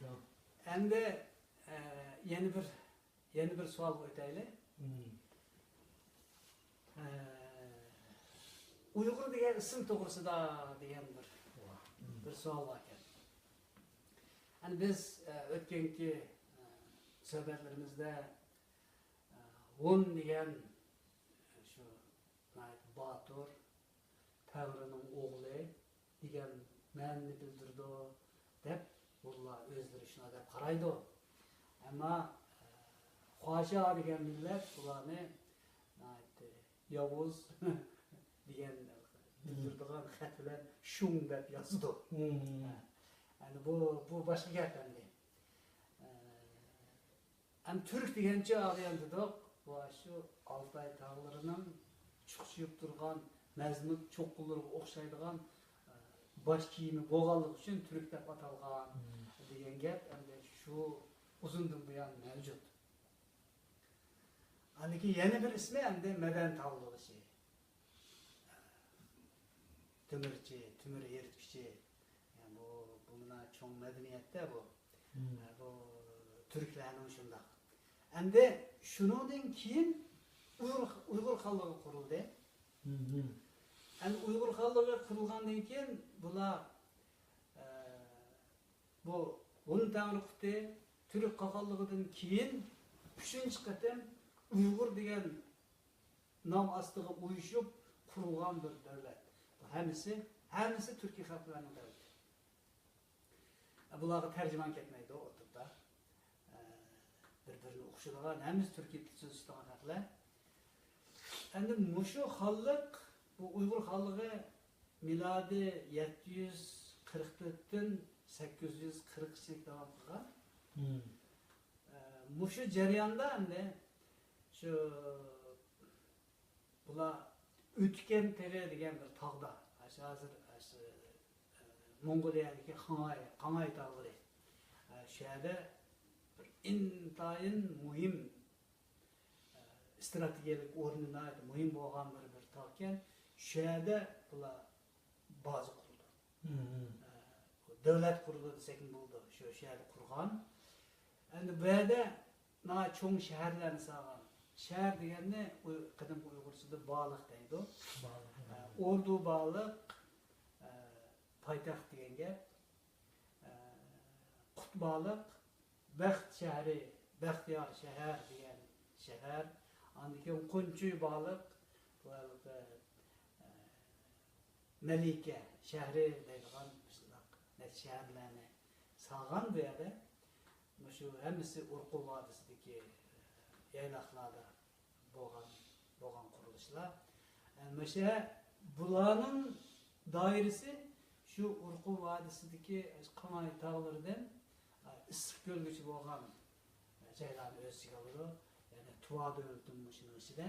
ئەمدى، ئە، يەنە بىر يەنە بىر سوئالغا ئۆتەيلى. ئە، ئۇيغۇر دېگەن ئىسىم توغرىسىدا دېگەن بىر، بىر سوئال باركەن. ئەنە بىز، ئە، ئۆتكەنكى، ئە، سۆھبەتلىرىمىزدە، ئە، ھون دېگەن، ئە، شۇ ناھايىتى باتۇر، تەڭرىنىڭ ئوغلى دېگەن مەنىنى بىلدۈرىدۇ دەپ، ھونلار ئۆزلىرى شۇنداق دەپ قارايدۇ. ئەمما، ئە، خۇاشياۋ دېگەن مىللەت بۇلارنى ناھايىتى ياۋۇز دېگەن بىلدۈرىدىغان خەت بىلەن شۇڭ دەپ يازىدۇ. ھە. ئەمدى بۇ، بۇ باشقا گەپ ئەمدى. ئە، ئەمدى تۈرك دېگەنچە ئاغىيان دېدۇق، بۇ شۇ ئالتاي تاغلىرىنىڭ چۇقچىيىپ تۇرغان مەزمۇت چوققىلىرىغا ئوخشايدىغان، ئە، باش كىيىمى بولغانلىقى ئۈچۈن تۈرك دەپ ئاتالغان دېگەن گەپ ئەمدى شۇ ئۇزۇندىن بۇيان مەۋجۇت. ئاندىن كېيىن يەنە بىر ئىسمى ئەمدى مەدەن تاغلىغۇچى. تۆمۈرچى، تۆمۈر ئېرىتكۈچى. يەنى بۇ، بۇ مانا چوڭ مەدەنىيەتتە بۇ. بۇ تۈركلەرنىڭ شۇنداق. ئەمدى شۇنىڭدىن كېيىن ئۇيغۇر، ئۇيغۇر خانلىقى قۇرۇلدى. ئەمدى ئۇيغۇر خانلىقى قۇرۇلغاندىن كېيىن بۇلار، ئە، بۇ ھون تەڭرىقۇتى تۈرك قاقانلىقىدىن كېيىن ئۈچىنچى قېتىم ئۇيغۇر دېگەن نام ئاستىغا ئۇيۇشۇپ قۇرۇلغان بىر دۆلەت. بۇ ھەممىسى، ھەممىسى تۈركىي خەلقلەرنىڭ دۆلىتى. بۇلارغا تەرجىمان كەتمەيدۇ ئوتتۇرىدا. بىر-بىرىنى ئوخشىدىغان، ھەممىسى تۈركىي تىل سۆزلىشىدىغان خەقلەر. ئەمدى مۇشۇ خانلىق، بۇ ئۇيغۇر خانلىقى مىلادىي يەتتە يۈز قىرىق تۆتتىن سەككىز يۈز قىرىق ئىچىدە داۋام قىلغان. ئە، مۇشۇ جەرياندا ئەمدى شۇ بۇلار ئۆتكەن تېغى دېگەن بىر تاغدا، ئاشۇ ھازىر، ئاشۇ، ئە، موڭغۇلىيەدىكى خاڭئاي، خاڭئاي تاغلىرى. ئە، شۇ يەردە بىر ئىنتايىن مۇھىم، ئە، ئىستراتېگىيەلىك ئورنى ناھايىتى مۇھىم بولغان بىر، بىر تاغكەن. شۇ يەردە بۇلار بازا قۇرىدۇ. ئە، بۇ دۆلەت قۇرىدۇ دېسەكمۇ بولىدۇ. شۇ، شۇ يەردە قۇرغان. ئەمدى بۇ يەردە ناھايىتى چوڭ شەھەرلەرنى سالغان. شەھەر دېگەننى ئۇي-، قەدىمكى ئۇيغۇرچىدا بالىق دەيدۇ. بالىق. ئە، ئوردۇ بالىق، ئە، پايتەخت دېگەن گەپ. ئە، قۇت بالىق، بەخت شەھىرى، بەختىيار شەھەر دېگەن شەھەر. ئاندىن كېيىن قۇنچۇي بالىق، بۇ ھېلىقى، ئە، مەلىكە شەھىرى دەيدىغان مۇشۇنداق نەچچە شەھەرلەرنى سالغان بۇ يەردە. مۇشۇ ھەممىسى ئورقۇ ۋادىسىدىكى، ئە، يايلاقلاردا بولغان، بولغان قۇرۇلۇشلار. ئە، مۇشۇ بۇلارنىڭ دائىرىسى شۇ ئورقۇ ۋادىسىدىكى قاڭاي تاغلىرىدىن، ئە، ئىسسىق كۆلگىچە بولغان جايلارنى ئۆز ئىچىگە ئالىدۇ. يەنى تۇۋا دۆلىتىمۇ شۇنىڭ ئىچىدە.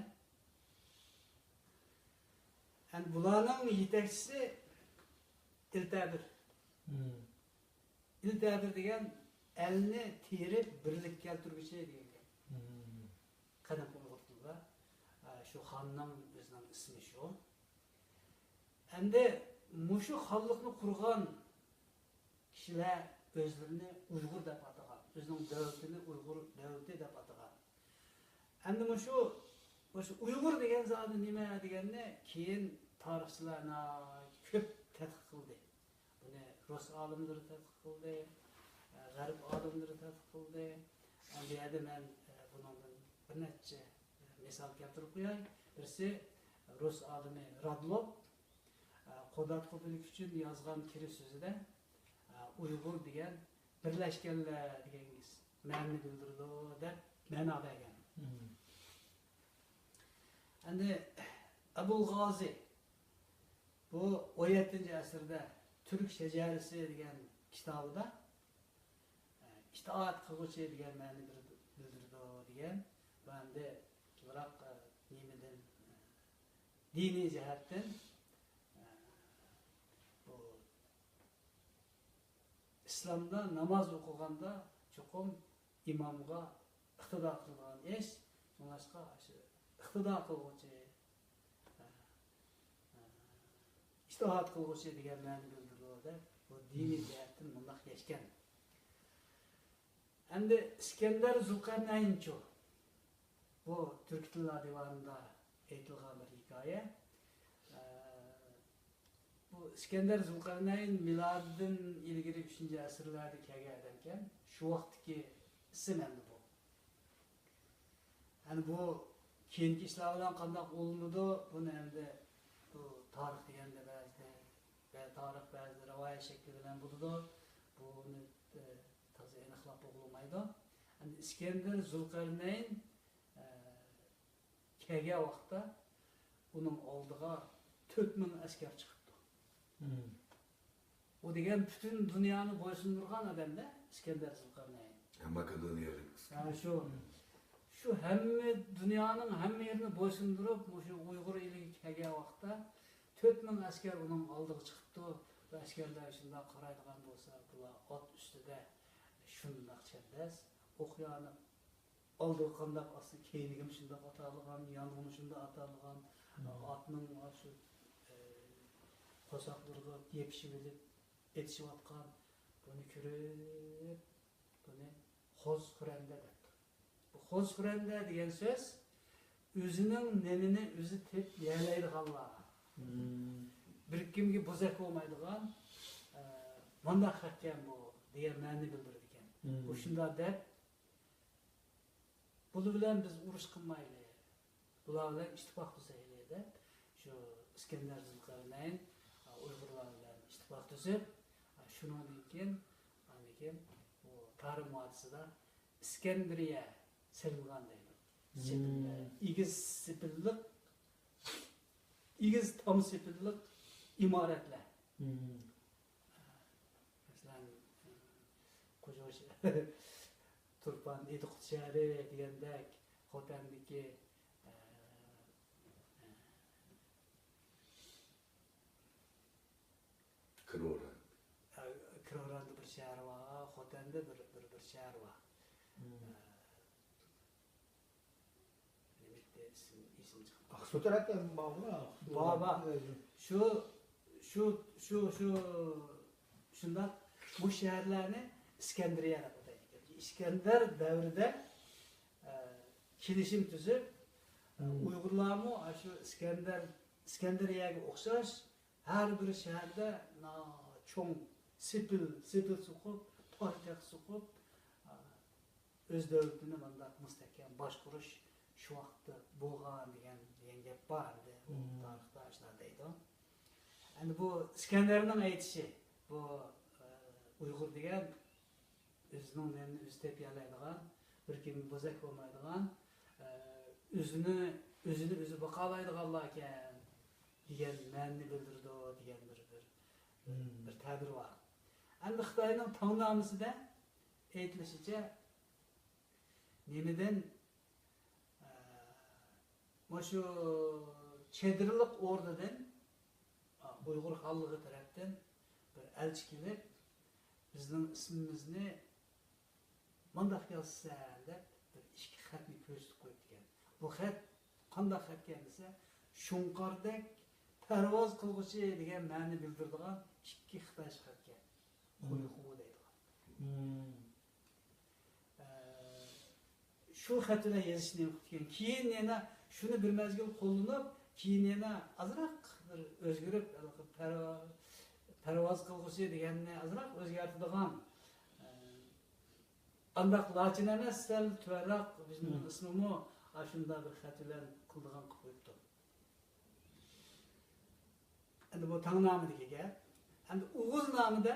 ئەمدى بۇلارنىڭ يېتەكچىسى ئىلتەبىر. مم. ئىلتەبىر دېگەن ئەلنى تىرىپ بىرلىككە كەلتۈرگۈچى دېگەن گەپ. مم. قەدىمكى ئۇيغۇر تىلىدا، ئە، شۇ خاننىڭ ئۆزىنىڭ ئىسمى شۇ. ئەمدى مۇشۇ خانلىقنى قۇرغان كىشىلەر ئۆزلىرىنى ئۇيغۇر دەپ ئاتىغان، ئۆزىنىڭ دۆلىتىنى ئۇيغۇر دۆلىتى دەپ ئاتىغان. ئەمدى مۇشۇ، مۇشۇ ئۇيغۇر دېگەن زادى نېمە دېگەننى كېيىن تارىخچىلار ناھايىتى كۆپ تەتقىق قىلدى. بۇنى رۇس ئالىملىرى تەتقىق قىلدى، غەرب ئالىملىرى تەتقىق قىلدى. ئەمدى بۇ يەردە مەن بۇنىڭدىن بىر نەچچە مىسال كەلتۈرۈپ قوياي. بىرسى رۇس ئالىمى رادلوپ، قوداتقۇ بۆلىكى ئۈچۈن يازغان كىرىش سۆزىدە، ئۇيغۇر دېگەن بىرلەشكەنلەر دېگەن مەنىنى بىلدۈرىدۇ دەپ مەنا بەرگەن. مم. ئەمدى ئەبۇل غازى بۇ ئون يەتتىنچى ئەسىردە تۈرك شەجەرىسى دېگەن كىتابىدا، ئىتائەت قىلغۇچى دېگەن مەنىنى بىلدۈرىدۇ دېگەن. بۇ ئەمدى بىراق، نېمىدىن، دىنىي جەھەتتىن، بۇ ئىسلامدا ناماز ئوقۇغاندا چوقۇم ئىمامغا ئىقتىدا قىلىدىغان ئىش، شۇڭلاشقا شۇ ئىقتىدا قىلغۇچى، ئىجتىھاد قىلغۇچى دېگەن مەنىنى بىلدۈرىدۇ دەپ، بۇ دىنىي جەھەتتىن مۇنداق يەشكەن. ئەمدى ئىسكەندەر زۇلقەرنەينچۇ؟ بۇ تۈركىي تىللار دىۋانىدا ئېيتىلغان بىر ھېكايە. ئە، بۇ ئىسكەندەر زۇلقەرنەين مىلادىدىن ئىلگىرى ئۈچىنچى ئەسىرلەردە كەلگەن ئادەمكەن. شۇ ۋاقىتتىكى ئىسىم ئەمدى بۇ. ئەمدى بۇ كېيىنكى ئىشلار بىلەن قانداق ئۇلىنىدۇ، بۇنى ئەمدى بۇ تارىخ دېگەندە بەزىدە، بە-، تارىخ بەزىدە رىۋايەت شەكلى بىلەن بولىدۇ. بۇنى، ئە، تازا ئېنىقلاپ بولمايدۇ. ئەمدى ئىسكەندەر زۇلقەرنەين، ئە، كەلگەن ۋاقىتتا ئۇنىڭ ئالدىغا تۆت مىڭ ئەسكەر چىقىپتۇ. مم. ئۇ دېگەن پۈتۈن دۇنيانى بويسۇندۇرغان ئادەمدە ئىسكەندەر زۇلقەرنەين. ھە، ماكېدونىيەلىك. ھە، شۇ، شۇ ھەممە دۇنيانىڭ ھەممە يېرىنى بويسۇندۇرۇپ، مۇشۇ ئۇيغۇر ئېلىگە كەلگەن ۋاقىتتا تۆت مىڭ ئەسكەر ئۇنىڭ ئالدىغا چىقىپتۇ. بۇ ئەسكەرلەر شۇنداق قارايدىغان بولسا، بۇلار ئات ئۈستىدە شۇنداق چەبدەس، ئوق يانىپ، ئالدىغا قانداق ئاتسا، كەينىگىمۇ شۇنداق ئاتالىغان، يانغىمۇ شۇنداق ئاتالىغان، مم. ئاتنىڭ شۇ، ئە، قورساقلىرىغا يېپىشىۋېلىپ ئېتىشىۋاتقان، بۇنى كۆرۈپ، بۇنى خوز خۇرەندە دەپتۇ. بۇ خوز خۇرەندە دېگەن سۆز ئۆزىنىڭ نېنىنى ئۆزى تېپىپ يېيەلەيدىغانلار. مم. بىر كىمگە بوزەك بولمايدىغان، ئە، مانداق خەقكەن بۇ دېگەن مەنىنى بىلدۈرىدىكەن. مم. بۇ شۇنداق دەپ، بۇلار بىلەن بىز ئۇرۇش قىلمايلى، بۇلار بىلەن ئىتتىپاق تۈزەيلى دەپ، شۇ ئىسكەندەر زۇلقەرنەين ئۇيغۇرلار بىلەن ئىتتىپاق تۈزۈپ، شۇنىڭدىن كېيىن، ئاندىن كېيىن بۇ تارىم ۋادىسىدا ئىسكەندىرىيە سېلىنغان دەيدۇ. مم. سېپىللىق، ئېگىز سېپىللىق، ئېگىز تام سېپىللىق ئىمارەتلەر. مم. مەسىلەن، قوجا تۇرپان ئىدىقۇت شەھىرى دېگەندەك، خوتەندىكى، ئە، كروران. ئە، كروراندا بىر شەھەر بار، خوتەندە بىر، بىر، بىر شەھەر بار. مم. ئە، نېمە ئىدى، ئېسىم، ئېسىم چىقمىدى. ئاقسۇ تەرەپتە بارغۇ، ئاقسۇ. بار، بار. ئۆزى. شۇ، شۇ، شۇ، شۇ، شۇنداق بۇ شەھەرلەرنى ئىسكەندەرىيە دەپ ئاتايدىكەن. ئىسكەندەر دەۋرىدە، ئە، كېلىشىم تۈزۈپ، ئۇيغۇرلارمۇ ئاشۇ ئىسكەندەر، ئىسكەندەرىيەگە ئوخشاش ھەر بىر شەھەردە نا-، چوڭ سېپىل، سېپىل سوقۇپ، پايتەخت سوقۇپ، ئە، ئۆز دۆلىتىنى مۇنداق مۇستەھكەم باشقۇرۇش شۇ ۋاقىتتا بولغان دېگەن، دېگەن گەپ بار ئەمدى. تارىختا ئاشۇنداق دەيدۇ. ئەمدى بۇ ئىسكەندەرنىڭ ئېيتىشى، بۇ، ئە، ئۇيغۇر دېگەن ئۆزىنىڭ نېنىنى ئۆزى تېپىيالايدىغان، بىر كىمگە بوزەك بولمايدىغان، ئە، ئۆزىنى، ئۆزىنى ئۆزى باقالايدىغانلاركەن دېگەن مەنىنى بىلدۈرىدۇ دېگەن بىر، بىر، بىر، بىر تەبىر بار. ئەمدى خىتاينىڭ تاڭنامىسىدە ئېيتىلىشىچە، نېمىدىن، ئە، مۇشۇ چېدىرلىق ئوردىدىن، ئۇيغۇر خانلىقى تەرەپتىن بىر ئەلچى كېلىپ، بىزنىڭ ئىسمىمىزنى مۇنداق يازىسەن دەپ، بىر ئىككى خەتنى كۆرسىتىپ قويۇپتىكەن. بۇ خەت قانداق خەتكەن دېسە، شۇڭقاردەك پەرۋاز قىلغۇچى دېگەن مەنىنى بىلدۈرىدىغان ئىككى خىتايچە خەتكەن. خۇيخۇ دەيدىغان. ئە، شۇ خەت بىلەن يېزىشنى قىپتىكەن. كېيىن يەنە شۇنى بىر مەزگىل قوللىنىپ، كېيىن يەنە ئازراق بىر ئۆزگىرىپ، ھېلىقى پەرۋا-، پەرۋاز قىلغۇچى دېگەننى ئازراق ئۆزگەرتىدىغان، ئە، ئانداق لاچىن ئەمەس، سەل تۆۋەنراق بىزنىڭ ئىسمىمۇ ئاشۇنداق بىر خەت بىلەن قىلىدىغان قىلىپ قويۇپتۇ. ئەمدى بۇ تاڭنامىدىكى گەپ. ئەمدى ئوغۇزنامىدە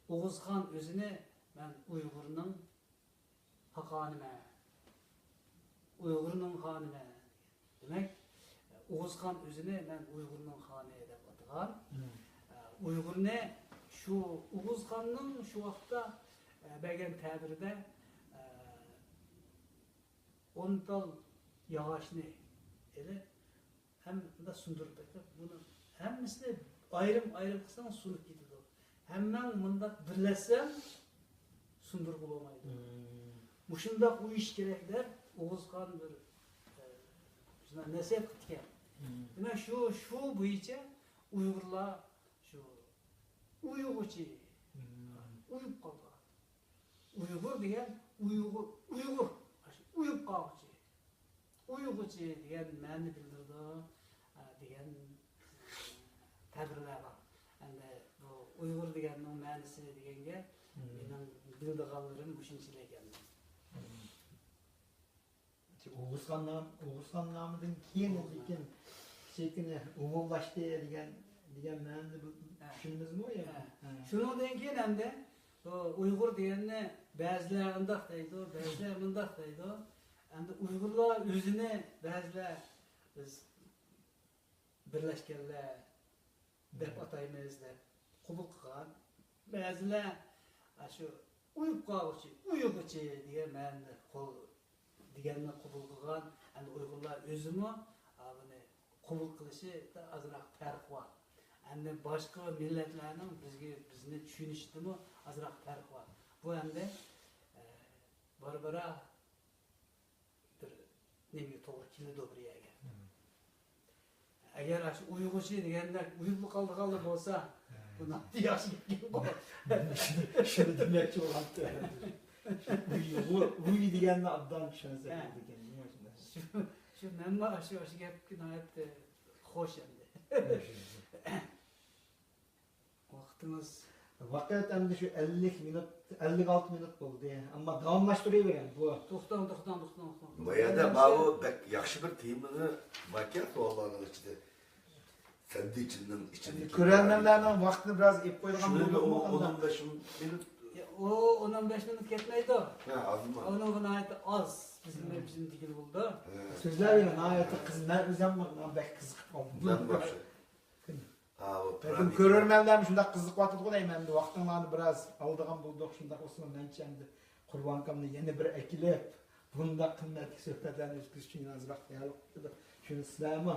ئوغۇزخان ئۆزىنى مەن ئۇيغۇرنىڭ خاقانىمەن، ئۇيغۇرنىڭ خانىمەن. دېمەك، ئوغۇزخان ئۆزىنى مەن ئۇيغۇرنىڭ خانى دەپ ئاتىغان. ئۇيغۇرنى شۇ ئوغۇزخاننىڭ شۇ ۋاقىتتا، ئە، بەرگەن تەبىرىدە، ئە، ئون تال ياغاچنى ئېلىپ، ھەم مۇنداق سۇندۇرۇپ بېقىپ، بۇنى ھەممىسىنى ئايرىم-ئايرىم قىلساڭ سۇنۇپ كېتىدۇ. ھەممەڭ مۇنداق بىرلەشسەڭ سۇندۇرغىلى بولمايدۇ. مۇشۇنداق ئۇيۇش كېرەك دەپ ئوغۇزخان بىر، ئە، شۇنداق نەسىھەت قىپتىكەن. دېمەك، شۇ، شۇ بويىچە ئۇيغۇرلار شۇ ئۇيغۇچى، ئۇيۇپ قالغان. ئۇيغۇر دېگەن ئۇيغۇر، ئۇيغۇر، ئاشۇ ئۇيۇپ قالغۇچى، ئۇيغۇچى دېگەن مەنىنى بىلدۈرىدۇ، ئە، دېگەن تەبىرلەر بار. ئەمدى بۇ ئۇيغۇر دېگەننىڭ مەنىسى دېگەنگە مېنىڭ بىلىدىغانلىرىم مۇشۇنچىلىك ئەمدى. ئوغۇزخان نام-، ئوغۇزخان نامىدىن كېيىن لېكىن شەكلى ئومۇملاشتى دېگەن، دېگەن مەنىدە بۇ، ھە، چۈشىنىمىزمۇ يا؟ ھە. ھە. شۇنىڭدىن كېيىن ئەمدى بۇ ئۇيغۇر دېگەننى بەزىلەر ئۇنداق دەيدۇ، بەزىلەر مۇنداق دەيدۇ. ئەمدى ئۇيغۇرلار ئۆزىنى بەزىلەر بىز بىرلەشكەنلەر دەپ ئاتايمىز دەپ قوبۇل قىلغان. بەزىلەر ئاشۇ ئۇيۇپ قالغۇچى، ئۇيۇغۇچى دېگەن مەنىدە قول-، دېگەننى قوبۇل قىلغان. ئەمدى ئۇيغۇرلار ئۆزىمۇ، ئا، بۇنى قوبۇل قىلىشىدا ئازراق پەرق بار. ئەمدى باشقا مىللەتلەرنىڭ بىزگە، بىزنى چۈشىنىشىدىمۇ ئازراق پەرق بار. بۇ ئەمدى، ئە، بارا-بارا بىر نېمىگە توغرا كېلىدۇ بىر يەرگە. ئەگەر ئاشۇ ئۇيغۇرچە دېگەندەك ئۇيۇپلا قالىدىغانلا بولسا، بۇ ناھايىتى ياخشى گەپكەنغۇ. شۇنى، شۇنى دېمەكچى بولغانتى. ئۇيغۇر، ئۇي دېگەننى ئوبدان چۈشەنسەك بولىدىكەن، نېمە شۇنداق؟ شۇ، شۇ مەنمۇ ئاشۇ، ئاشۇ گەپكە ناھايىتى خوش ئەمدى. ۋاقتىمىز. ۋاقىت ئەمدى شۇ ئەللىك مىنۇت، ئەللىك ئالتە مىنۇت بولدى. ئەمما داۋاملاشتۇرۇۋېرىڭ. بۇ توختاڭ، توختاڭ، توختاڭ، توختاڭ. بۇ يەردە ماۋۇ بەك ياخشى بىر تېمىنى باركەن سوئاللارنىڭ ئىچىدە. سەندىچىننىڭ ئىچىدىكى كۆرەرمەنلەرنىڭ ۋاقتىنى بىراز ئېلىپ قويىدىغان بولدۇقمۇ؟ ئون، ئون بەش مىنۇت. يا، ئۇ ئون، ئون بەش مىنۇت كەتمەيدۇ. ھە، ئازمۇ؟ ئۇنىڭغا ناھايىتى ئاز. بىزنىڭ، بىزنىڭ دېگىلى بولىدۇ. ھە. سۆزلەۋېرىڭ، ناھايىتى قىز-، مەن ئۆزۈم بەك قىزىقىپ قالدىم. مەن باشلاي. ھا، بۇ بەلكىم پىرامىدا. كۆرەرمەنلەرمۇ شۇنداق قىزىقىۋاتىدىغۇ دەيمەن. ئەمدى ۋاقتىڭلارنى بىراز ئالىدىغان بولدۇق. شۇنداق بولسىمۇ، مەنچە ئەمدى قۇربان ئاكامنى يەنە بىر ئەكېلىپ، بۇنداق قىممەتلىك سۆھبەتلەرنى ئۆتكۈزۈش ئۈچۈن ئازراق تەييارلىق قىلدۇق. شۇنى سىلەرمۇ،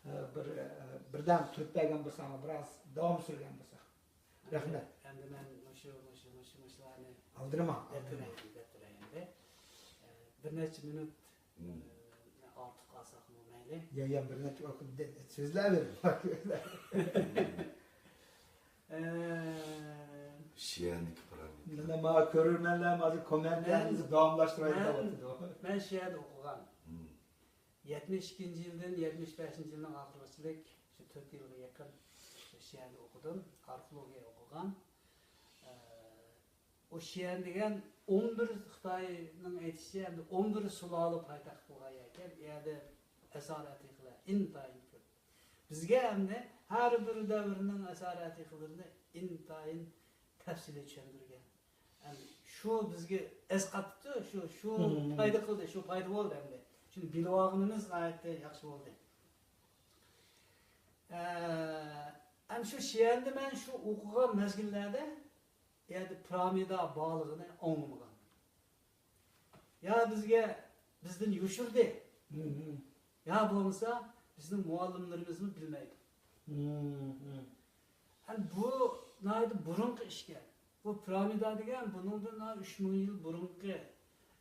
ئە، بىر، ئە، بىردەم تۇرۇپ بەرگەن بولساڭلار، بىراز داۋام سۈرگەن بولساق. رەھمەت. ئەمدى مەن مۇشۇ، مۇشۇ، مۇشۇ، مۇشۇلارنى ئالدىرىما، دەپتۇرەيلى، دەپتۇرەيلى. ئە، بىر نەچچە مىنۇت ئارتۇق قالساقمۇ مەيلى. يا، يا، بىر نەچچە ۋاقىت دە-، سۆزلەۋېرىڭ. ئە، شىئەنىڭكى پىرامىدا. مانا، مانا كۆرۈرمەنلەر ھازىر كوممېنتلارنى داۋاملاشتۇرايلى دەۋاتىدۇ. مەن شىئەدە ئوقۇغان. يەتمىش ئىككىنچى يىلدىن يەتمىش بەشىنچى يىلنىڭ ئاخىرلىرىچىلىك شۇ تۆت يىلغا يېقىن شۇ شىئەدە ئوقۇدۇم. ئارخېئولوگىيە ئوقۇغان. ئە، ئۇ شىئەن دېگەن ئون بىر، خىتاينىڭ ئېيتىشىچە، ئەمدى ئون بىر سۇلالە پايتەخت قىلغان يەركەن. ئۇ يەردە ئەسەر ئەتىقىلەر ئىنتايىن كۆپ. بىزگە ئەمدى ھەر بىر دەۋرنىڭ ئەسەر ئەتىقىلىرىنى ئىنتايىن تەپسىلىي چۈشەندۈرگەن. ئەمدى شۇ بىزگە ئەسقاتتى، شۇ، شۇ پايدا قىلدى، شۇ پايدا بولدى ئەمدى. شۇنى بىلىۋالغىنىمىز ناھايىتى ياخشى بولدى. ئە، ئەمدى شۇ شىئەندە مەن شۇ ئوقۇغان مەزگىللەردە ئۇ يەردە پىرامىدا بارلىقىنى ئاڭلىمىغان. يا بىزگە، بىزدىن يوشۇردى، يا بولمىسا بىزنىڭ مۇئەللىملىرىمىزمۇ بىلمەيدۇ. ھەم بۇ ناھايىتى بۇرۇنقى ئىشكەن. بۇ پىرامىدا دېگەن بۇنىڭدىن ئۈچ مىڭ يىل بۇرۇنقى،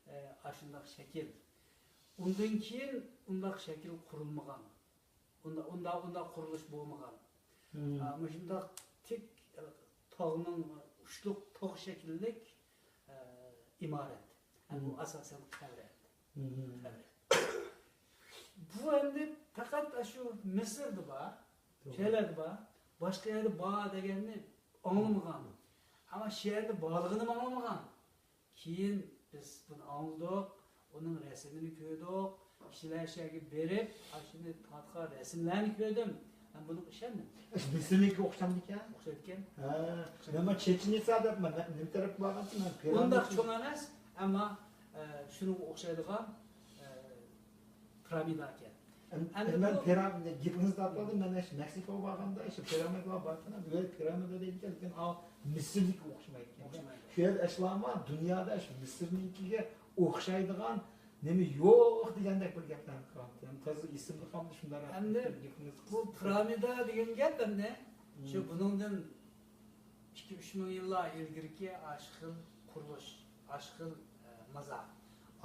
ئە، ئاشۇنداق شەكىل. ئۇندىن كېيىن ئۇنداق شەكىل قۇرۇلمىغان. ئۇنداق، ئۇنداق، ئۇنداق قۇرۇلۇش بولمىغان. ئا، مۇشۇنداق تىك، ئە، تاغنىڭ، ئۇچلۇق تاغ شەكىللىك، ئە، ئىمارەت. ھەم بۇ ئاساسەن قەبرە. قەبرە. بۇ ئەمدى پەقەت ئاشۇ مىسىردا بار، شۇ يەرلەردە بار. باشقا يەردە بار دېگەننى ئاڭلىمىغان. ئەمما شۇ يەردە بارلىقىنىمۇ ئاڭلىمىغان. كېيىن بىز بۇنى ئاڭلىدۇق، ئۇنىڭ رەسىمىنى كۆردۇق. كىشىلەر شۇ يەرگە بېرىپ، ئاشۇنى تارتقان رەسىملەرنى كۆردۈم. مەن بۇنىڭغا ئىشەندىم. مىسىرنىڭكىگە ئوخشامدىكەن؟ ئوخشايدىكەن. ھە. مەن، مەن چېچىنىيە دەپ، مەن نېمە تەرەپكە بارغانتىم؟ مەن پىرامىدا. ئۇنداق چوڭ ئەمەس، ئەمما، ئە، شۇنىڭغا ئوخشايدىغان، ئە، پىرامىدا ئىكەن. ئەم-، ئەمدى مەن بۇ پىرامىدا، گېپىڭىزنى تارتىۋالدىم. مەن ئاشۇ مەكسىكوغا بارغاندا، ئاشۇ پىرامىدىلار باركەن، بۇ يەردە پىرامىدا دەيدىكەن، لېكىن ئا، مىسىرنىڭكىگە ئوخشىمايدىكەن. ئوخشىمايدۇ. شۇ يەردە ئەسلىما دۇنيادا ئاشۇ مىسىرنىڭكىگە ئوخشايدىغان نېمە يوق دېگەندەك بىر گەپلەرنى قىلغانتى. يەنى تازا ئېسىمدە قالمىدى، شۇنداق ئەمدى گېپىڭىز. بۇ پىرامىدا دېگەن گەپ ئەمدى شۇ بۇنىڭدىن ئىككى، ئۈچ مىڭ يىللار ئىلگىرىكى ئاشۇ خىل قۇرۇلۇش، ئاشۇ خىل، ئە، مازار.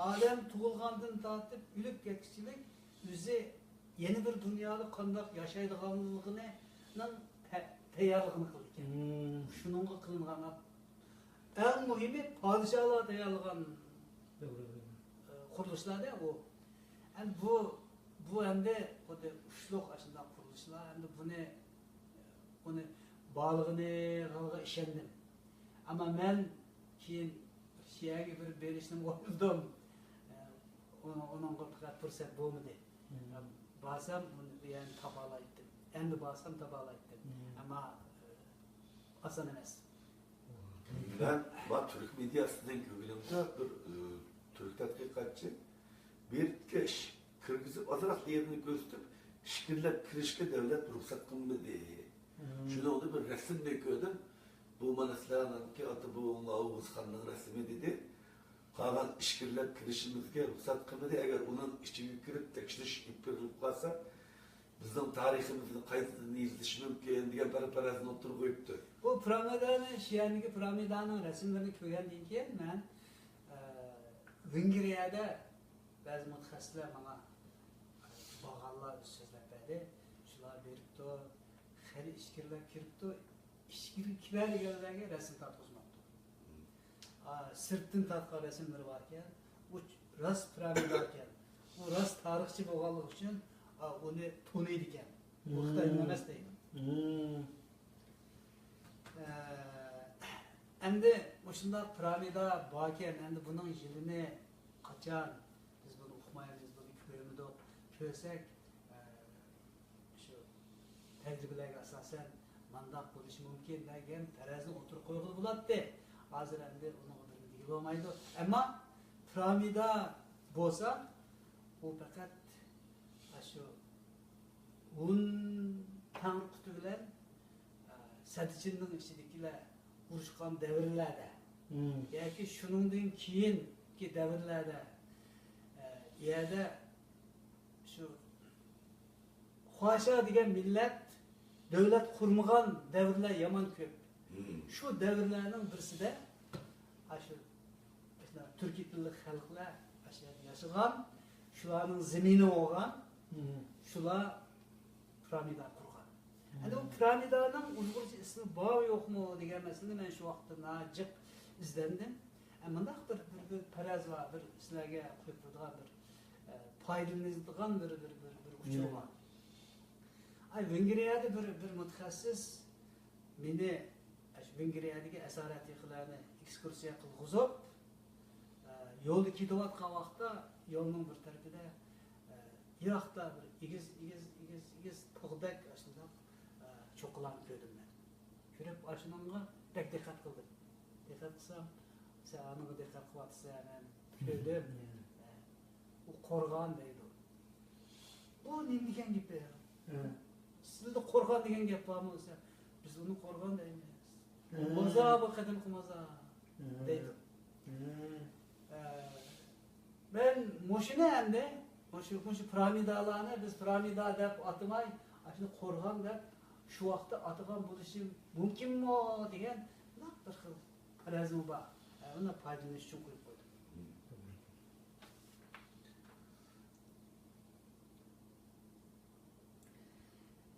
ئادەم تۇغۇلغاندىن تارتىپ ئۆلۈپ كەتكۈچىلىك ئۆزى يەنە بىر دۇنيادا قانداق ياشايدىغانلىقىنىڭ تە-، تەييارلىقىنى قىلىدىكەن. شۇنىڭغا قىلىنغان ئەڭ مۇھىمى پادىشاھلار تەييارلىغان، ئە، قۇرۇلۇشلار-دە ئۇ. ئەمدى بۇ، بۇ ئەمدى خۇددى ئۇچلۇق ئاشۇنداق قۇرۇلۇشلار. ئەمدى بۇنى، ئۇنى بارلىقىنىغا ئىشەندىم. ئەمما مەن كېيىن شىئەگە بىر بېرىشنى ئويلىدىم. ئۇنىڭ، ئۇنىڭغا پەقەت پۇرسەت بولمىدى. بارسام ئۇنى يەنە تاپالايتتىم. ئەمدى بارسام تاپالايتتىم. ئەمما، ئاسان ئەمەس. مەن ما تۈرك مېدىياسىدىن كۆرگىنىمدە بىر، ئى، تۈرك تەتقىقاتچى بېرىپ كىرگۈزۈپ ئازراق يېرىنى كۆرسىتىپ، ئىچكىرىلەپ كىرىشكە دەۋلەت رۇخسەت قىلمىدى. شۇنىڭدا بىر رەسىمنى كۆردۈم. بۇ مانا سىلەرنىڭكى ئاتا بوۋاڭلار ئوغۇزخاننىڭ رەسىمى دېدى. قالغان ئىچكىرىلەپ كىرىشىمىزگە رۇخسەت قىلمىدى. ئەگەر ئۇنىڭ ئىچىگە كىرىپ تەكشۈرۈش ئېلىپ بېرىلىپ قالسا، بىزنىڭ تارىخىمىزنى قايتىدىن يېزىشى مۇمكىن دېگەن پەرە-پەرەزنى ئوتتۇرىغا قويۇپتۇ. بۇ پىرامىدانى، شىئەندىكى پىرامىدانىڭ رەسىملىرىنى كۆرگەندىن كېيىن مەن، ئە، ۋېنگرىيەدە بەزى مۇتەخەسسىسلەر ماڭا، بارغانلار سۆزلەپ بەردى. شۇلار بېرىپتۇ، خېلى ئىچكىرىلەپ كىرىپتۇ. ئىچكىرىگە كىرەلىگەنلەرگە رەسىم تارتقۇزماپتۇ. ئا، سىرتتىن تارتقان رەسىملىرى باركەن، ئۇ راست پىرامىداكەن. ئۇ راست تارىخچى بولغانلىقى ئۈچۈن، ئا، ئۇنى تونۇيدىكەن. ئۇ خىتاينىڭ ئەمەس دەيدۇ. ئە، ئەمدى مۇشۇنداق پىرامىدا باركەن، ئەمدى بۇنىڭ يىلىنى قاچان، بىز بۇنى ئۇقمايمىز، بۇنى كۆرمىدۇق. كۆرسەك، ئە، شۇ تەجرىبىلەرگە ئاساسەن مانداق بولۇشى مۇمكىن دېگەن پەرەزنى ئوتتۇرىغا قويغىلى بولاتتى. ھازىر ئەمدى ئۇنىڭغا بىرنېمە دېگىلى بولمايدۇ. ئەمما پىرامىدا بولسا، ئۇ پەقەت ئاشۇ ھون تەڭرى قۇتى بىلەن، ئە، سەددىچىننىڭ ئىچىدىكىلەر ئۇرۇشقان دەۋرلەردە ياكى شۇنىڭدىن كېيىنكى دەۋرلەردە، ئە، يەردە شۇ خۇاشا دېگەن مىللەت دۆلەت قۇرمىغان دەۋرلەر يامان كۆپ. شۇ دەۋرلەرنىڭ بىرسىدە ئاشۇ تۈركىي تىللىق خەلقلەر ئاشۇ يەردە ياشىغان، شۇلارنىڭ زېمىنى بولغان، شۇلار پىرامىدا قۇرغان. ئەنە بۇ پىرامىدانىڭ ئۇيغۇرچە ئىسمى بارمۇ يوقمۇ دېگەن مەسىلىنى مەن شۇ ۋاقىتتا ناھايىتى جىق ئىزدەندىم. ئە، مۇنداق بىر، بىر، بىر پەرەز بار، بىر سىلەرگە قويۇپ بېرىدىغان بىر، ئە، پايدىلىنىدىغان بىر، بىر، بىر، بىر ئۇچۇر بار. ئاي، ۋېنگرىيەدە بىر، بىر مۇتەخەسسىس مېنى ئاشۇ ۋېنگرىيەدىكى ئەسارەت يېقىنلارنى ئېكسكۇرسىيە قىلغۇزۇپ، ئە، يولدا كېتىۋاتقان ۋاقىتتا يولنىڭ بىر تەرىپىدە، ئە، يىراقتا بىر ئېگىز، ئېگىز، ئېگىز، ئېگىز تاغدەك ئاشۇنداق، ئە، چوققىلارنى كۆردۈم مەن. كۆرۈپ، ئاشۇنىڭغا بەك دىققەت قىلدىم. دىققەت قىلسام، سەن ئانىڭغا دىققەت قىلىۋاتىسەن، مەن كۆردۈم. ئە، ئۇ قورغان دەيدۇ. بۇ نېمە دېگەن گېپى؟ ھە. سىلىدە قورغان دېگەن گەپ بارمۇ دېسە، بىز ئۇنى قورغان دەيمىز. ھە. مازار بۇ، قەدىمكى مازار ھە. دەيدۇ. ھە. ئە، مەن مۇشۇنى ئەمدى، مۇشۇ، مۇشۇ پىرامىدالارنى بىز پىرامىدا دەپ ئاتىماي، ئاشۇنى قورغان دەپ شۇ ۋاقىتتا ئاتىغان بولۇشى مۇمكىنمۇ دېگەن بىر خىل پەرەزمۇ بار. ئە، ئۇنى پايدىلىنىش ئۈچۈن قويۇپ قويدۇم.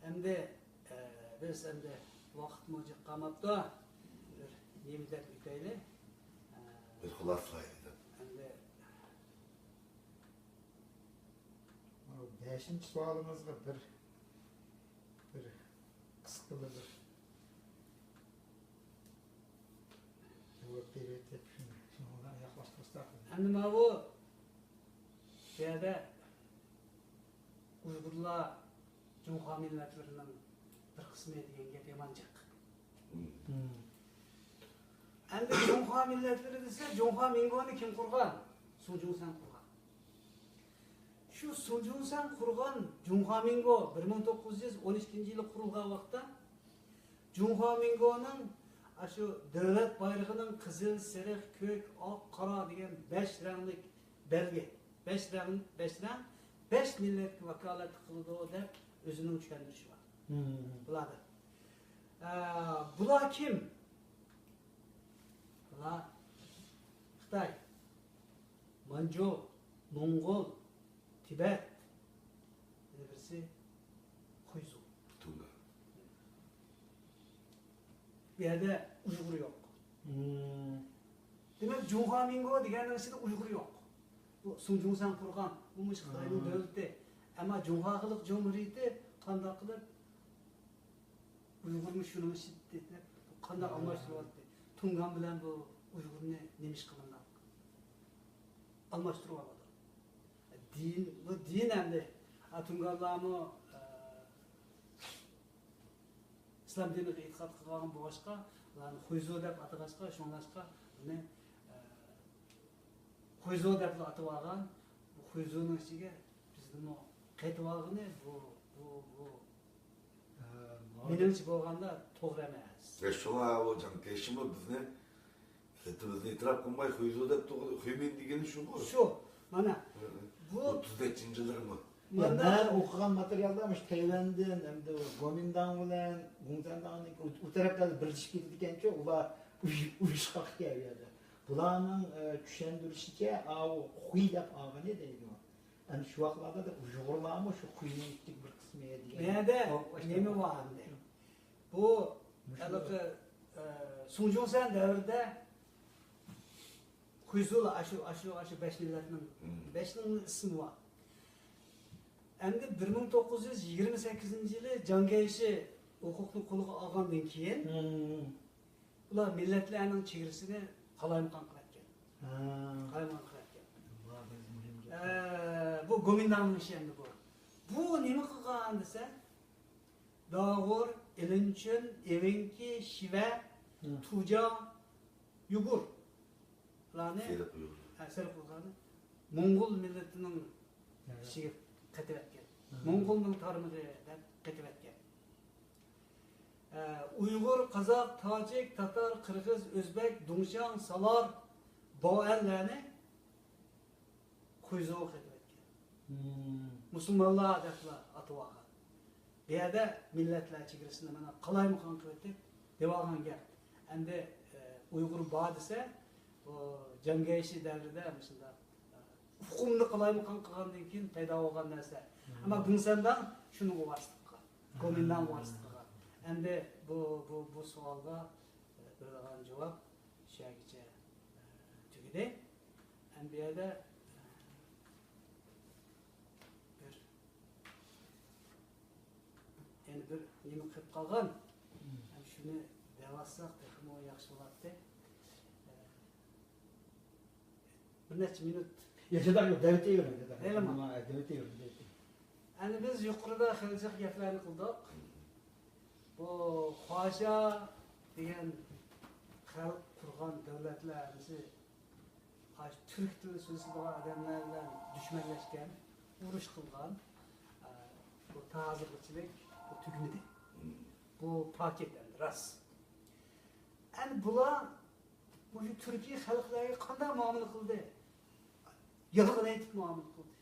ئەمدى، ئە، بىز ئەمدى ۋاقىتمۇ جىق قالماپتۇ. بىر نېمە دەپ ئۆتەيلى. ئە، بىر خۇلاسىلايلى دەپ. ئەمدى بەشىنچى سوئالىڭىزغا بىر، بىر قىسقىلا بىر جاۋاب بېرىۋېتىپ، شۇنى، شۇنىڭ بىلەن ئاياغلاشتۇرساق. ئەمدى ماۋۇ يەردە ئۇيغۇرلار جۇڭخۇا مىللەتلىرىنىڭ بىر قىسمى دېگەن گەپ يامان جىق. ئەمدى جۇڭخۇا مىللەتلىرى دېسە، جۇڭخۇا مىنگونى كىم قۇرغان؟ سۇڭ جۇڭسەن قۇرغان. شۇ سۇڭ جۇڭسەن قۇرغان جۇڭخۇا مىنگو بىر مىڭ توققۇز يۈز ئون ئىككىنچى يىلى قۇرۇلغان ۋاقىتتا، جۇڭخۇا مىنگونىڭ ئاشۇ دۆلەت بايرىقىنىڭ قىزىل، سېرىق، كۆك، ئاق، قارا دېگەن بەش رەڭلىك بەلگە، بەش رەڭ، بەش رەڭ، بەش مىللەتكە ۋاكالەتلىك قىلىدۇ دەپ ئۆزىنىڭ چۈشەندۈرۈشى بار. بۇلاردا. ئە، بۇلار كىم؟ بۇلار خىتاي، مانجۇ، موڭغۇل، تىبەت، يەنە بىرسى خۇيزۇ. تۇڭگان. بۇ يەردە ئۇيغۇر يوق. دېمەك، جۇڭخۇا مىنگو دېگەننىڭ ئىچىدە ئۇيغۇر يوق. بۇ سۇڭ جۇڭسەن قۇرغان، بۇ مۇشۇ خىتاينىڭ دۆلىتى. ئەمما جۇڭخۇا خەلق جۇمھۇرىيىتى قانداق قىلىپ ئۇيغۇرمۇ شۇنىڭ ئىچىدە دەپ، قانداق ئالماشتۇرۇۋاتتى؟ تۇڭگان بىلەن بۇ ئۇيغۇرنى نېمىشقا مۇنداق ئالماشتۇرۇۋالىدۇ؟ دىن، بۇ دىن ئەمدى. ئا، تۇڭگانلارمۇ، ئە، ئىسلام دىنىغا ئېتىقاد قىلغان بولغاچقا، ئۇلارنى خۇيزۇ دەپ ئاتىغاچقا، شۇڭلاشقا بۇنى، ئە، خۇيزۇ دەپلا ئاتىۋالغان. بۇ خۇيزۇنىڭ ئىچىگە بىزنىمۇ قېتىۋالغىنى بۇ، بۇ، بۇ. ھە، ماۋۇ. مېنىڭچە بولغاندا توغرا ئەمەس. ۋە شۇڭا ئۇ جاڭ كەيشىمۇ بىزنى دۆلىتىمىزنى ئېتىراپ قىلماي خۇيزۇ دەپ توغرا، خۇيمىن دېگىنى شۇغۇ. شۇ، مانا. ھە، ھە. بۇ ئوتتۇز نەچچىنچى يىللىرىمۇ. يا، مانا. مەن ئوقۇغان ماتېرىيالدا مۇشۇ تەيۋەندىن، ئەمدى گومىنداڭ بىلەن گۇڭزەنداڭنىڭ ئۇ، ئۇ تەرەپلەردە بىرلىشىپ كېتىدىكەنچۇ، ئۇلار ئۇي-، ئۇيۇشقاق ئىكەن ئۇ يەردە. بۇلارنىڭ، ئە، چۈشەندۈرۈشىچە، ئاۋۇ خۇي دەپ ئالغىنى دەيدۇ. ئەنە شۇ ۋاقىتلاردا ئۇيغۇرلارمۇ شۇ خۇينىڭ كىچىك بىر قىسمى دېگەن. بۇ يەردە نېمە بار ئەمدى؟ بۇ مۇشۇ ھېلىقى، ئە، سۇڭجۇڭسەن دەۋرىدە خۇيزۇلار، ئاشۇ، ئاشۇ، ئاشۇ بەش مىللەتنىڭ، بەشنىڭ ئىسمى بار. ئەمدى بىر مىڭ توققۇز يۈز يىگىرمە سەككىزىنچى يىلى جاڭ كەيشى ھوقۇقنى قولىغا ئالغاندىن كېيىن، ئۇلار مىللەتلەرنىڭ چېگرىسىنى قالايمىقان قىلىۋەتكەن. ھە. قالايمىقان قىلىۋەتكەن. ئە، بۇ گومىنداڭنىڭ ئىشى ئەمدى بۇ. بۇ نېمە قىلغان دېسە، داغۇر، ئېلىنچۈن، ئېۋېنكى، شىۋە، تۇجا، يۇگۇر. بۇلارنى، سېرىق ئۇيغۇر. ھە، سېرىق ئۇيغۇرلارنى موڭغۇل مىللىتىنىڭ ئىچىگە قېتىۋەتكەن. موڭغۇلنىڭ تارمىقى دەپ قېتىۋەتكەن. ئە، ئۇيغۇر، قازاق، تاجىك، تاتار، قىرغىز، ئۆزبەك، دۇڭشياڭ، سالار، باۋئەنلەرنى خۇيزۇغا قېتىۋەتكەن. مۇسۇلمانلار دەپلا ئاتىۋالغان. بۇ يەردە مىللەتلەر چېگرىسىنى مانا قالايمىقان قىلىۋېتىپ دەۋالغان گەپ. ئەمدى، ئە، ئۇيغۇر بار دېسە، بۇ جاڭ كەيشى دەۋرىدە مۇشۇنداق، ئە، ئۇقۇمنى قالايمىقان قىلغاندىن كېيىن پەيدا بولغان نەرسە. ئەمما گۇڭسەنداڭ شۇنىڭغا ۋارىسلىق قىلغان. گومىنداڭغا ۋارىسلىق قىلغان. ئەمدى بۇ، بۇ، بۇ سوئالغا، ئە، بېرىدىغان جاۋاب شۇ يەرگىچە، ئە، تۈگىدى. ئەمدى بۇ يەردە، ئە، بىر، يەنە بىر نېمە قېلىپ قالغان. ھەم شۇنى دەۋاتساق تېخىمۇ ياخشى بولاتتى. ئە، بىر نەچچە مىنۇت. يا، شۇنداق يوق، دەۋېتىۋېرىڭ، دەۋېتىۋېرىڭ. ھەيلىما. دەۋېتىۋېرىڭ، دەۋېتىۋېرىڭ. ئەمدى بىز يۇقىرىدا خېلى جىق گەپلەرنى قىلدۇق. بۇ خۇاشيا دېگەن خەلق قۇرغان دۆلەتلەر ھەممىسى ئاشۇ تۈرك تىلى سۆزلىشىدىغان ئادەملەر بىلەن دۈشمەنلەشكەن، ئۇرۇش قىلغان. ئە، بۇ تا ھازىرغىچىلىك بۇ تۈگىمىدى. بۇ پاكىت ئەمدى راست. ئەمدى بۇلار مۇشۇ تۈركىي خەلقلەرگە قانداق مۇئامىلە قىلدى؟ يالغان ئېيتىپ مۇئامىلە قىلدى.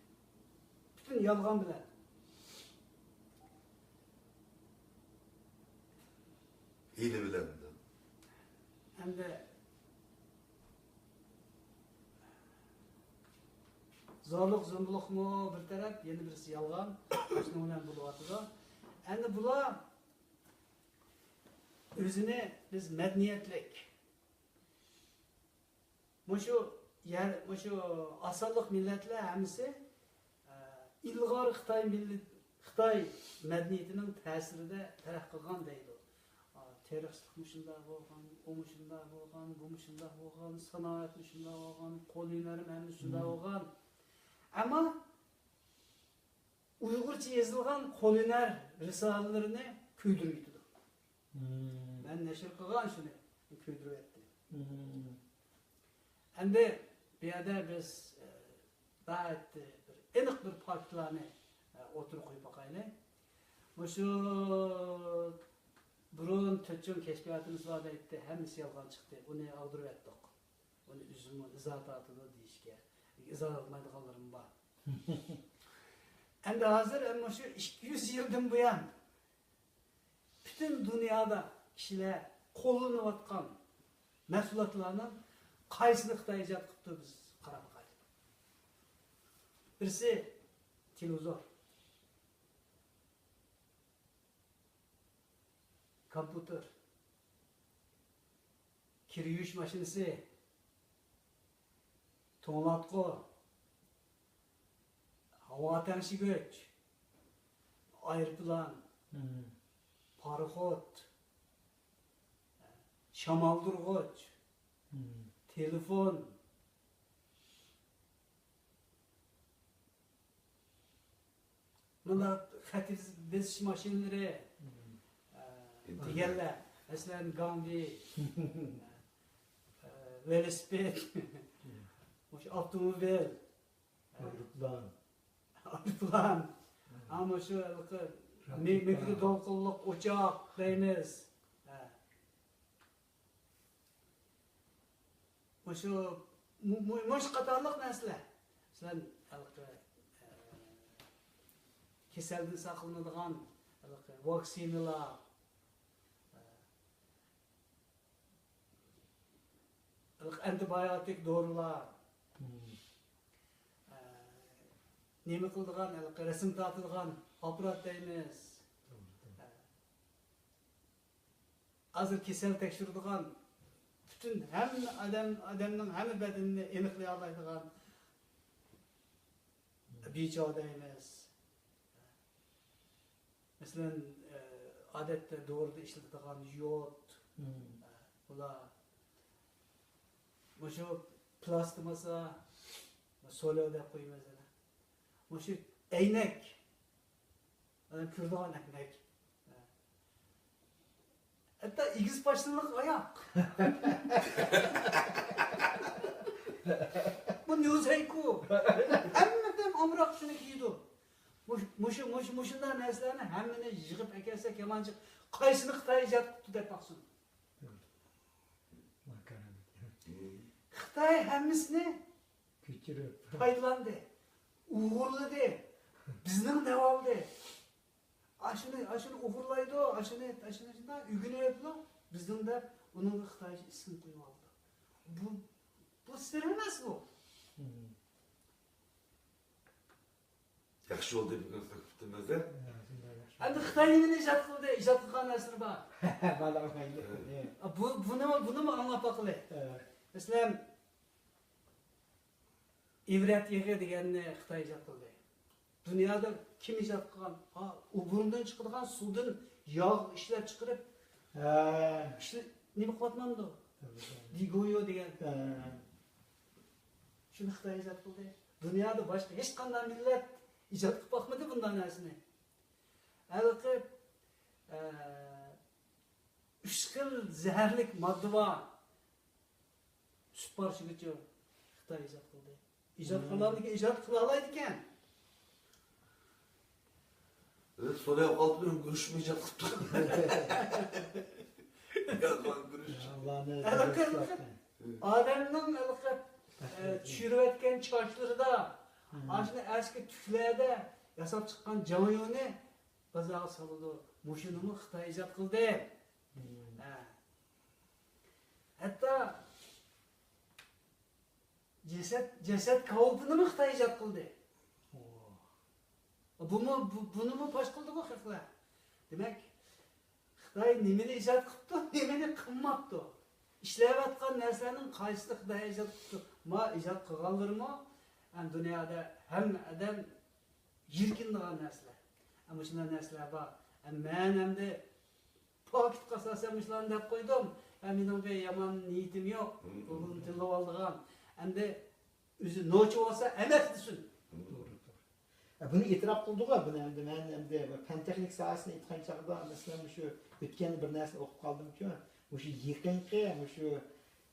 پۈتۈن يالغان بىلەن. ھىيلە بىلەن. ئەمدى زورلۇق، زومبۇلۇقمۇ بىر تەرەپ، يەنە بىرسى يالغان. شۇنىڭ بىلەن بولۇۋاتىدۇ. ئەمدى بۇلار ئۆزىنى بىز مەدەنىيەتلىك، مۇشۇ يەر، مۇشۇ ئاسانلىق مىللەتلەر ھەممىسى، ئە، ئىلغار خىتاي مىللەت، خىتاي مەدەنىيىتىنىڭ تەسىرىدە تەرەققىي قىلغان دەيدۇ. ئا، تېرىقچىلىقمۇ شۇنداق بولغان، ئۇمۇ شۇنداق بولغان، بۇمۇ شۇنداق بولغان، سانائەتمۇ شۇنداق بولغان، قول ھۈنەرمۇ ھەممىسى شۇنداق بولغان. ئەمما ئۇيغۇرچە يېزىلغان قول ھۈنەر رىسالىلىرىنى كۆيدۈرۈۋېتىدۇ. مەن نەشر قىلغان شۇنى، كۆيدۈرۈۋەتتى. ئەمدى بۇ يەردە بىز، ئە، ناھايىتى بىر ئېنىق بىر پاكىتلارنى، ئە، ئوتتۇرىغا قويۇپ باقايلى. مۇشۇ بۇرۇن تۆت چوڭ كەشپىياتىمىز بار دەيتتى، ھەممىسى يالغان چىقتى. ئۇنى ئاغدۇرۇۋەتتۇق. ئۇنى ئۆزىمۇ ئىزاھ تارتىدۇ دېيىشكە ئىزاھ ئالمايدىغانلىرىم بار. ئەمدى ھازىر مۇشۇ ئىككى يۈز يىلدىن بۇيان پۈتۈن دۇنيادا كىشىلەر قوللىنىۋاتقان مەھسۇلاتلارنىڭ قايسىنى خىتاي ئىجاد قىپتۇ، بىز قاراپ باقايلى. بىرسى تېلېۋىزور، كومپيۇتېر، كىر يۇيۇش ماشىنىسى، توڭلاتقۇ، ھاۋا تەڭشىگۈچ، ئايروپىلان، پاراخوت، شامالدۇرغۇچ، تېلېفون، مۇنداق خەت بېسىش ماشىنىلىرى، ئە، دېگەنلەر. مەسىلەن، گاڭدى، ئە، ۋېلىسىپىت، مۇشۇ ئاپتوموبىل، ئايروپىلان. ئايروپىلان. ھە، مۇشۇ ھېلىقى مىكرو دولقۇنلۇق ئوچاق دەيمىز. ھە. مۇشۇ، مۇ-، مۇ-، مۇشۇ قاتارلىق نەرسىلەر. مەسىلەن، ھېلىقى، ئە، كېسەلدىن ساقلىنىدىغان ھېلىقى ۋاكسىنىلار، ئە، ھېلىقى ئانتىبىيوتىك دورىلار، ئە، نېمە قىلىدىغان، ھېلىقى رەسىم تارتىدىغان ئاپپارات دەيمىز. ئە، ھازىر كېسەل تەكشۈرىدىغان، پۈتۈن ھەممە ئادەم، ئادەمنىڭ ھەممە بەدىنىنى ئېنىقلىيالايدىغان بىچاۋ دەيمىز. مەسىلەن، ئە، ئادەتتە دورىدا ئىشلىتىدىغان يود، ئە، بۇلار. مۇشۇ پلاستماسا، سوليا دەپ قويىمىز يەنە. مۇشۇ ئەينەك. ئادەم كۆرىدىغان ئەينەك. ھەتتا ئېگىز پاشنىلىق ئاياق. بۇ نيۇزھەيكۇ. ھەممە ئادەم ئامراق شۇنى كىيىدۇ. مۇش-، مۇشۇ، مۇشۇ، مۇشۇنداق نەرسىلەرنى ھەممىنى يىغىپ ئەكەلسەك يامان جىق. قايسىنى خىتاي ئىجاد قىپتۇ دەپ باقسۇن. خىتاي ھەممىسىنى كۆچۈرۈپ پايدىلاندى، ئوغرىلىدى، بىزنىڭ دەۋالدى. ئاشۇنى، ئاشۇنى ئوغرىلايدۇ، ئاشۇنى، ئاشۇنى شۇنداق ئۆگىنىۋېتىدۇ، بىزنىڭ دەپ ئۇنىڭغا خىتايچە ئىسىم قويۇۋالىدۇ. بۇ، بۇ سىر ئەمەس بۇ. ياخشى بولدى بۈگۈن سۆھبىتىمىز. ئەمدى خىتاي نېمىنى ئىجاد قىلدى؟ ئىجاد قىلغان نەرسىلىرى بار. بۇ، بۇنىمۇ، بۇنىمۇ ئاڭلاپ باقىلى. مەسىلەن، ئىبرەت يېغى دېگەننى خىتاي ئىجاد قىلدى. دۇنيادا كىم ئىجاد قىلغان؟ ھا، ئۇ بۇرۇندىن چىقىدىغان سۇدىن ياغ ئىشلەپ چىقىرىپ، ھە. ئىشلە-، نېمە قىلىۋاتمامدۇ؟ دىگويو دېگەن. ھە. شۇنى خىتاي ئىجاد قىلدى. دۇنيادا باشقا ھېچقانداق مىللەت ئىجاد قىلىپ باقمىدى بۇنداق نەرسىنى. ھېلىقى، ئە، ئۈچ خىل زەھەرلىك ماددا بار. سۈت پارچىگىچە خىتاي ئىجاد قىلدى. ئىجاد قىلغاندىكىن ئىجاد قىلالايدىكەن. بىز سودا يوقالتىپ گۈرۈچمۇ ئىجاد قىلىپتۇ. يالغان گۈرۈچ. ئاللانى ھېلىقى، ھېلىقى ئادەمنىڭ ھېلىقى، ئە، چۈشۈرۈۋەتكەن چاچلىرىدا، ئاشۇنى ئەسكى تۈكلەردە ياساپ چىققان جاڭيۇنى بازارغا سالىدۇ. مۇشۇنىمۇ خىتاي ئىجاد قىلدى. ھە. ھەتتا جەسەت، جەسەت كاۋىپىنىمۇ خىتاي ئىجاد قىلدى. بۇمۇ، بۇ، بۇنىمۇ پاش قىلدىغۇ خەقلەر. دېمەك، خىتاي نېمىنى ئىجاد قىپتۇ، نېمىنى قىلماپتۇ؟ ئىشلەۋاتقان نەرسىلەرنىڭ قايسىسىنى خىتاي ئىجاد قىپتۇ؟ ما ئىجاد قىلغانلىرىمۇ، ئەم، دۇنيادا ھەممە ئادەم يىركىنىدىغان نەرسىلەر. ئەم، مۇشۇنداق نەرسىلەر بار. ئەم، مەن ئەمدى پاكىتقا ئاساسەن مۇشۇلارنى دەپ قويدۇم. ھە، مېنىڭ بىر يامان نىيىتىم يوق. بۇنى تىللاۋالىدىغان. ئەمدى ئۆزى نوچى بولسا ئەمەس دېسۇن. ھە، بۇنى ئېتىراپ قىلدىغۇ، بۇنى ئەمدى مەن ئەمدى پەن تېخنىك ساھەسىنى ئېيتقان چاغدا، مەسىلەن، مۇشۇ ئۆتكەندە بىر نەرسىنى ئوقۇپ قالدىمكۇ، مۇشۇ يېقىنقى، مۇشۇ،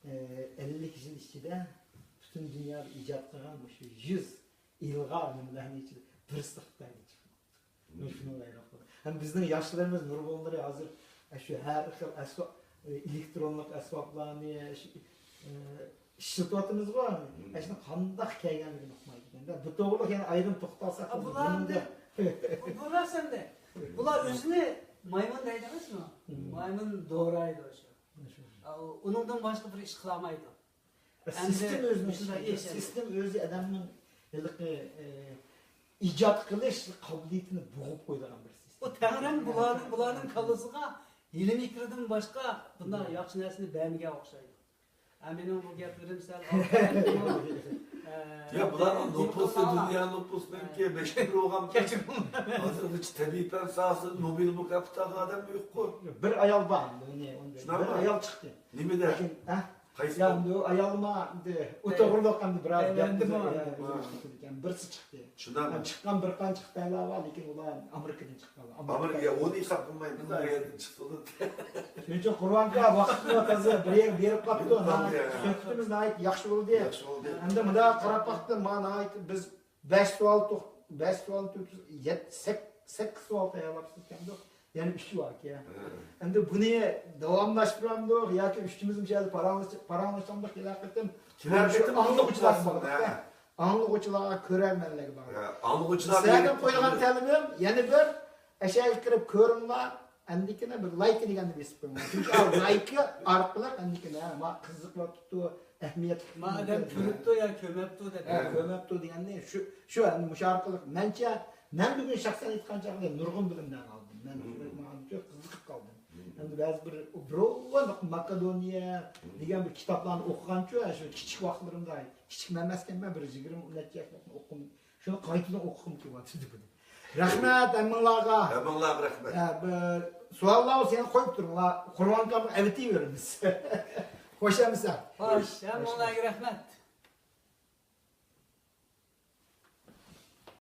ئە، ئەللىك يىل ئىچىدە پۈتۈن دۇنيادا ئىجاد قىلغان مۇشۇ يۈز ئىلغار نېمىلەرنىڭ ئىچىدە بىرسى خىتايدىن چىقماپتۇ. مەن شۇنىڭغا ھەيران قالدىم. ھەم بىزنىڭ ياشلىرىمىز نۇرغۇنلىرى ھازىر شۇ ھەر خىل ئەسۋاب، ئېلېكترونلۇق ئەسۋابلارنى، شۇ، ئە، ئىشلىتىۋاتىمىزغۇ، ئەشۇنىڭ قانداق كەلگەنلىكىنى ئۇقمايدىكەن. بۇ توغرىلىق يەنە ئايرىم توختالساق بۇلار بولىدۇ. ئەمدى، بۇ، بۇ نەرسە ئەمدى. بۇلار ئۆزىنى مايمۇن دەيدۇ ئەمەسمۇ؟ مايمۇن دورايدۇ شۇ. ئۇنىڭدىن باشقا بىر ئىش قىلالمايدۇ. سىستېما ئۆزىنىڭ ئىشى، سىستېما ئۆزى ئادەمنىڭ ھېلىقى، ئە، ئىجاد قىلىش قابىلىيىتىنى بوغۇپ قويىدىغان بىر سىستېما. ئۇ تەڭرىم بۇلارنىڭ، بۇلارنىڭ كاللىسىغا ھېلىمىكىردىن باشقا بۇنداق ياخشى نەرسىنى بەرمىگەن ئوخشايدۇ. ھە، مېنىڭ بۇ گەپلىرىم سەل ئالدىن، ئە، يا، بۇلارنىڭ نوپۇسى دۇنيا نوپۇسىنىڭكى بەشتە بىرى بولغان. ھازىرغىچە تەبىئىي پەن ساھەسىدە نوبېل مۇكاپاتى ئالغان ئادەم يوققۇ. بىر ئايال بار ئەمدى، بىر ئايال چىقتى. نېمىدە؟ لېكىن، ھە؟ قايسى؟ يا، ئەمدى ئۇ ئايالما ئەمدى ئۇ توغرىلىق ئەمدى بىراز گەپ، بىرسى چىقتى. شۇنداقمۇ؟ چىققان بىر قانچە خىتايلار بار، لېكىن ئۇلار ئامېرىكىدىن چىققانلار. ئامېرىكا، ئۇنى ھېساب قىلمايمىز، ئەگەردە چىقسىلا. شۇنىڭ ئۈچۈن قۇربانكا ۋاقىتمۇ تازا بىر يەرگە بېرىپ قاپتۇ. سۆھبىتىمىز ناھايىتى ياخشى بولدى. ياخشى بولدى. ئەمدى مۇنداق قاراپ باقتىم، مانا ناھايىتى بىز بەش سوئال توق-، بەش سوئال تۆت يۈز، يەت-، سەك-، سەككىز سوئال تەييارلاپسىز ئىكەندۇق. يەنە ئۈچى باركەن. ئەمدى بۇنى داۋاملاشتۇرامدۇق ياكى ئۈچىمىز مۇشۇ يەردە پاراڭلىشامدۇق كېلەر قېتىم؟ كېلەر قېتىم ئاڭلىغۇچىلارغا باغلىق. ئاڭلىغۇچىلارغا، كۆرەرمەنلەرگە باغلىق. سىلەردىن قويىدىغان تەلىپىم يەنە بىر، ئەشەگە كىرىپ كۆرۈڭلار. ئەندىكىنە بىر لايك دېگەننى بېسىپ قويۇڭلار. چۈنكى ئا لايك ئارقىلىق ئەندىكىنە ما قىزىقلار تۇتتى، ئەھمىيەت. ما ئادەم كۆرۈپتۇ يا كۆرمەپتۇ دەپ. ھە، كۆرمەپتۇ دېگەننى شۇ، شۇ ئەمدى مۇشۇ ئارقىلىق مەنچە، مەن بۈگۈن شەخسەن ئېيتقان چاغدا نۇرغۇن بىلىملەرنى ئالدىم. مەن ماڭا قىزىقىپ قالدىم. ئەمدى بەزى بىر، بىراۋ ماكېدونىيە دېگەن بىر كىتابلارنى ئوقۇغانچۇ، شۇ كىچىك ۋاقىتلىرىمدا، كىچىك ئەمەسكەنمەن، بىر يىگىرمە نەچچە ياشلىق ئوقۇم، شۇنى قايتىدىن ئوقۇغۇم كېلىۋاتىدۇ بۇنى. رەھمەت ھەممىڭلارغا. ھەممىڭلارغا رەھمەت. ھە، بىر سوئاللار بولسا يەنە قويۇپ تۇرۇڭلار. قۇربانكامغا ئەۋېتىۋېرىمىز. خوش ئەمىسە. خوش، ھەممىڭلارغا رەھمەت.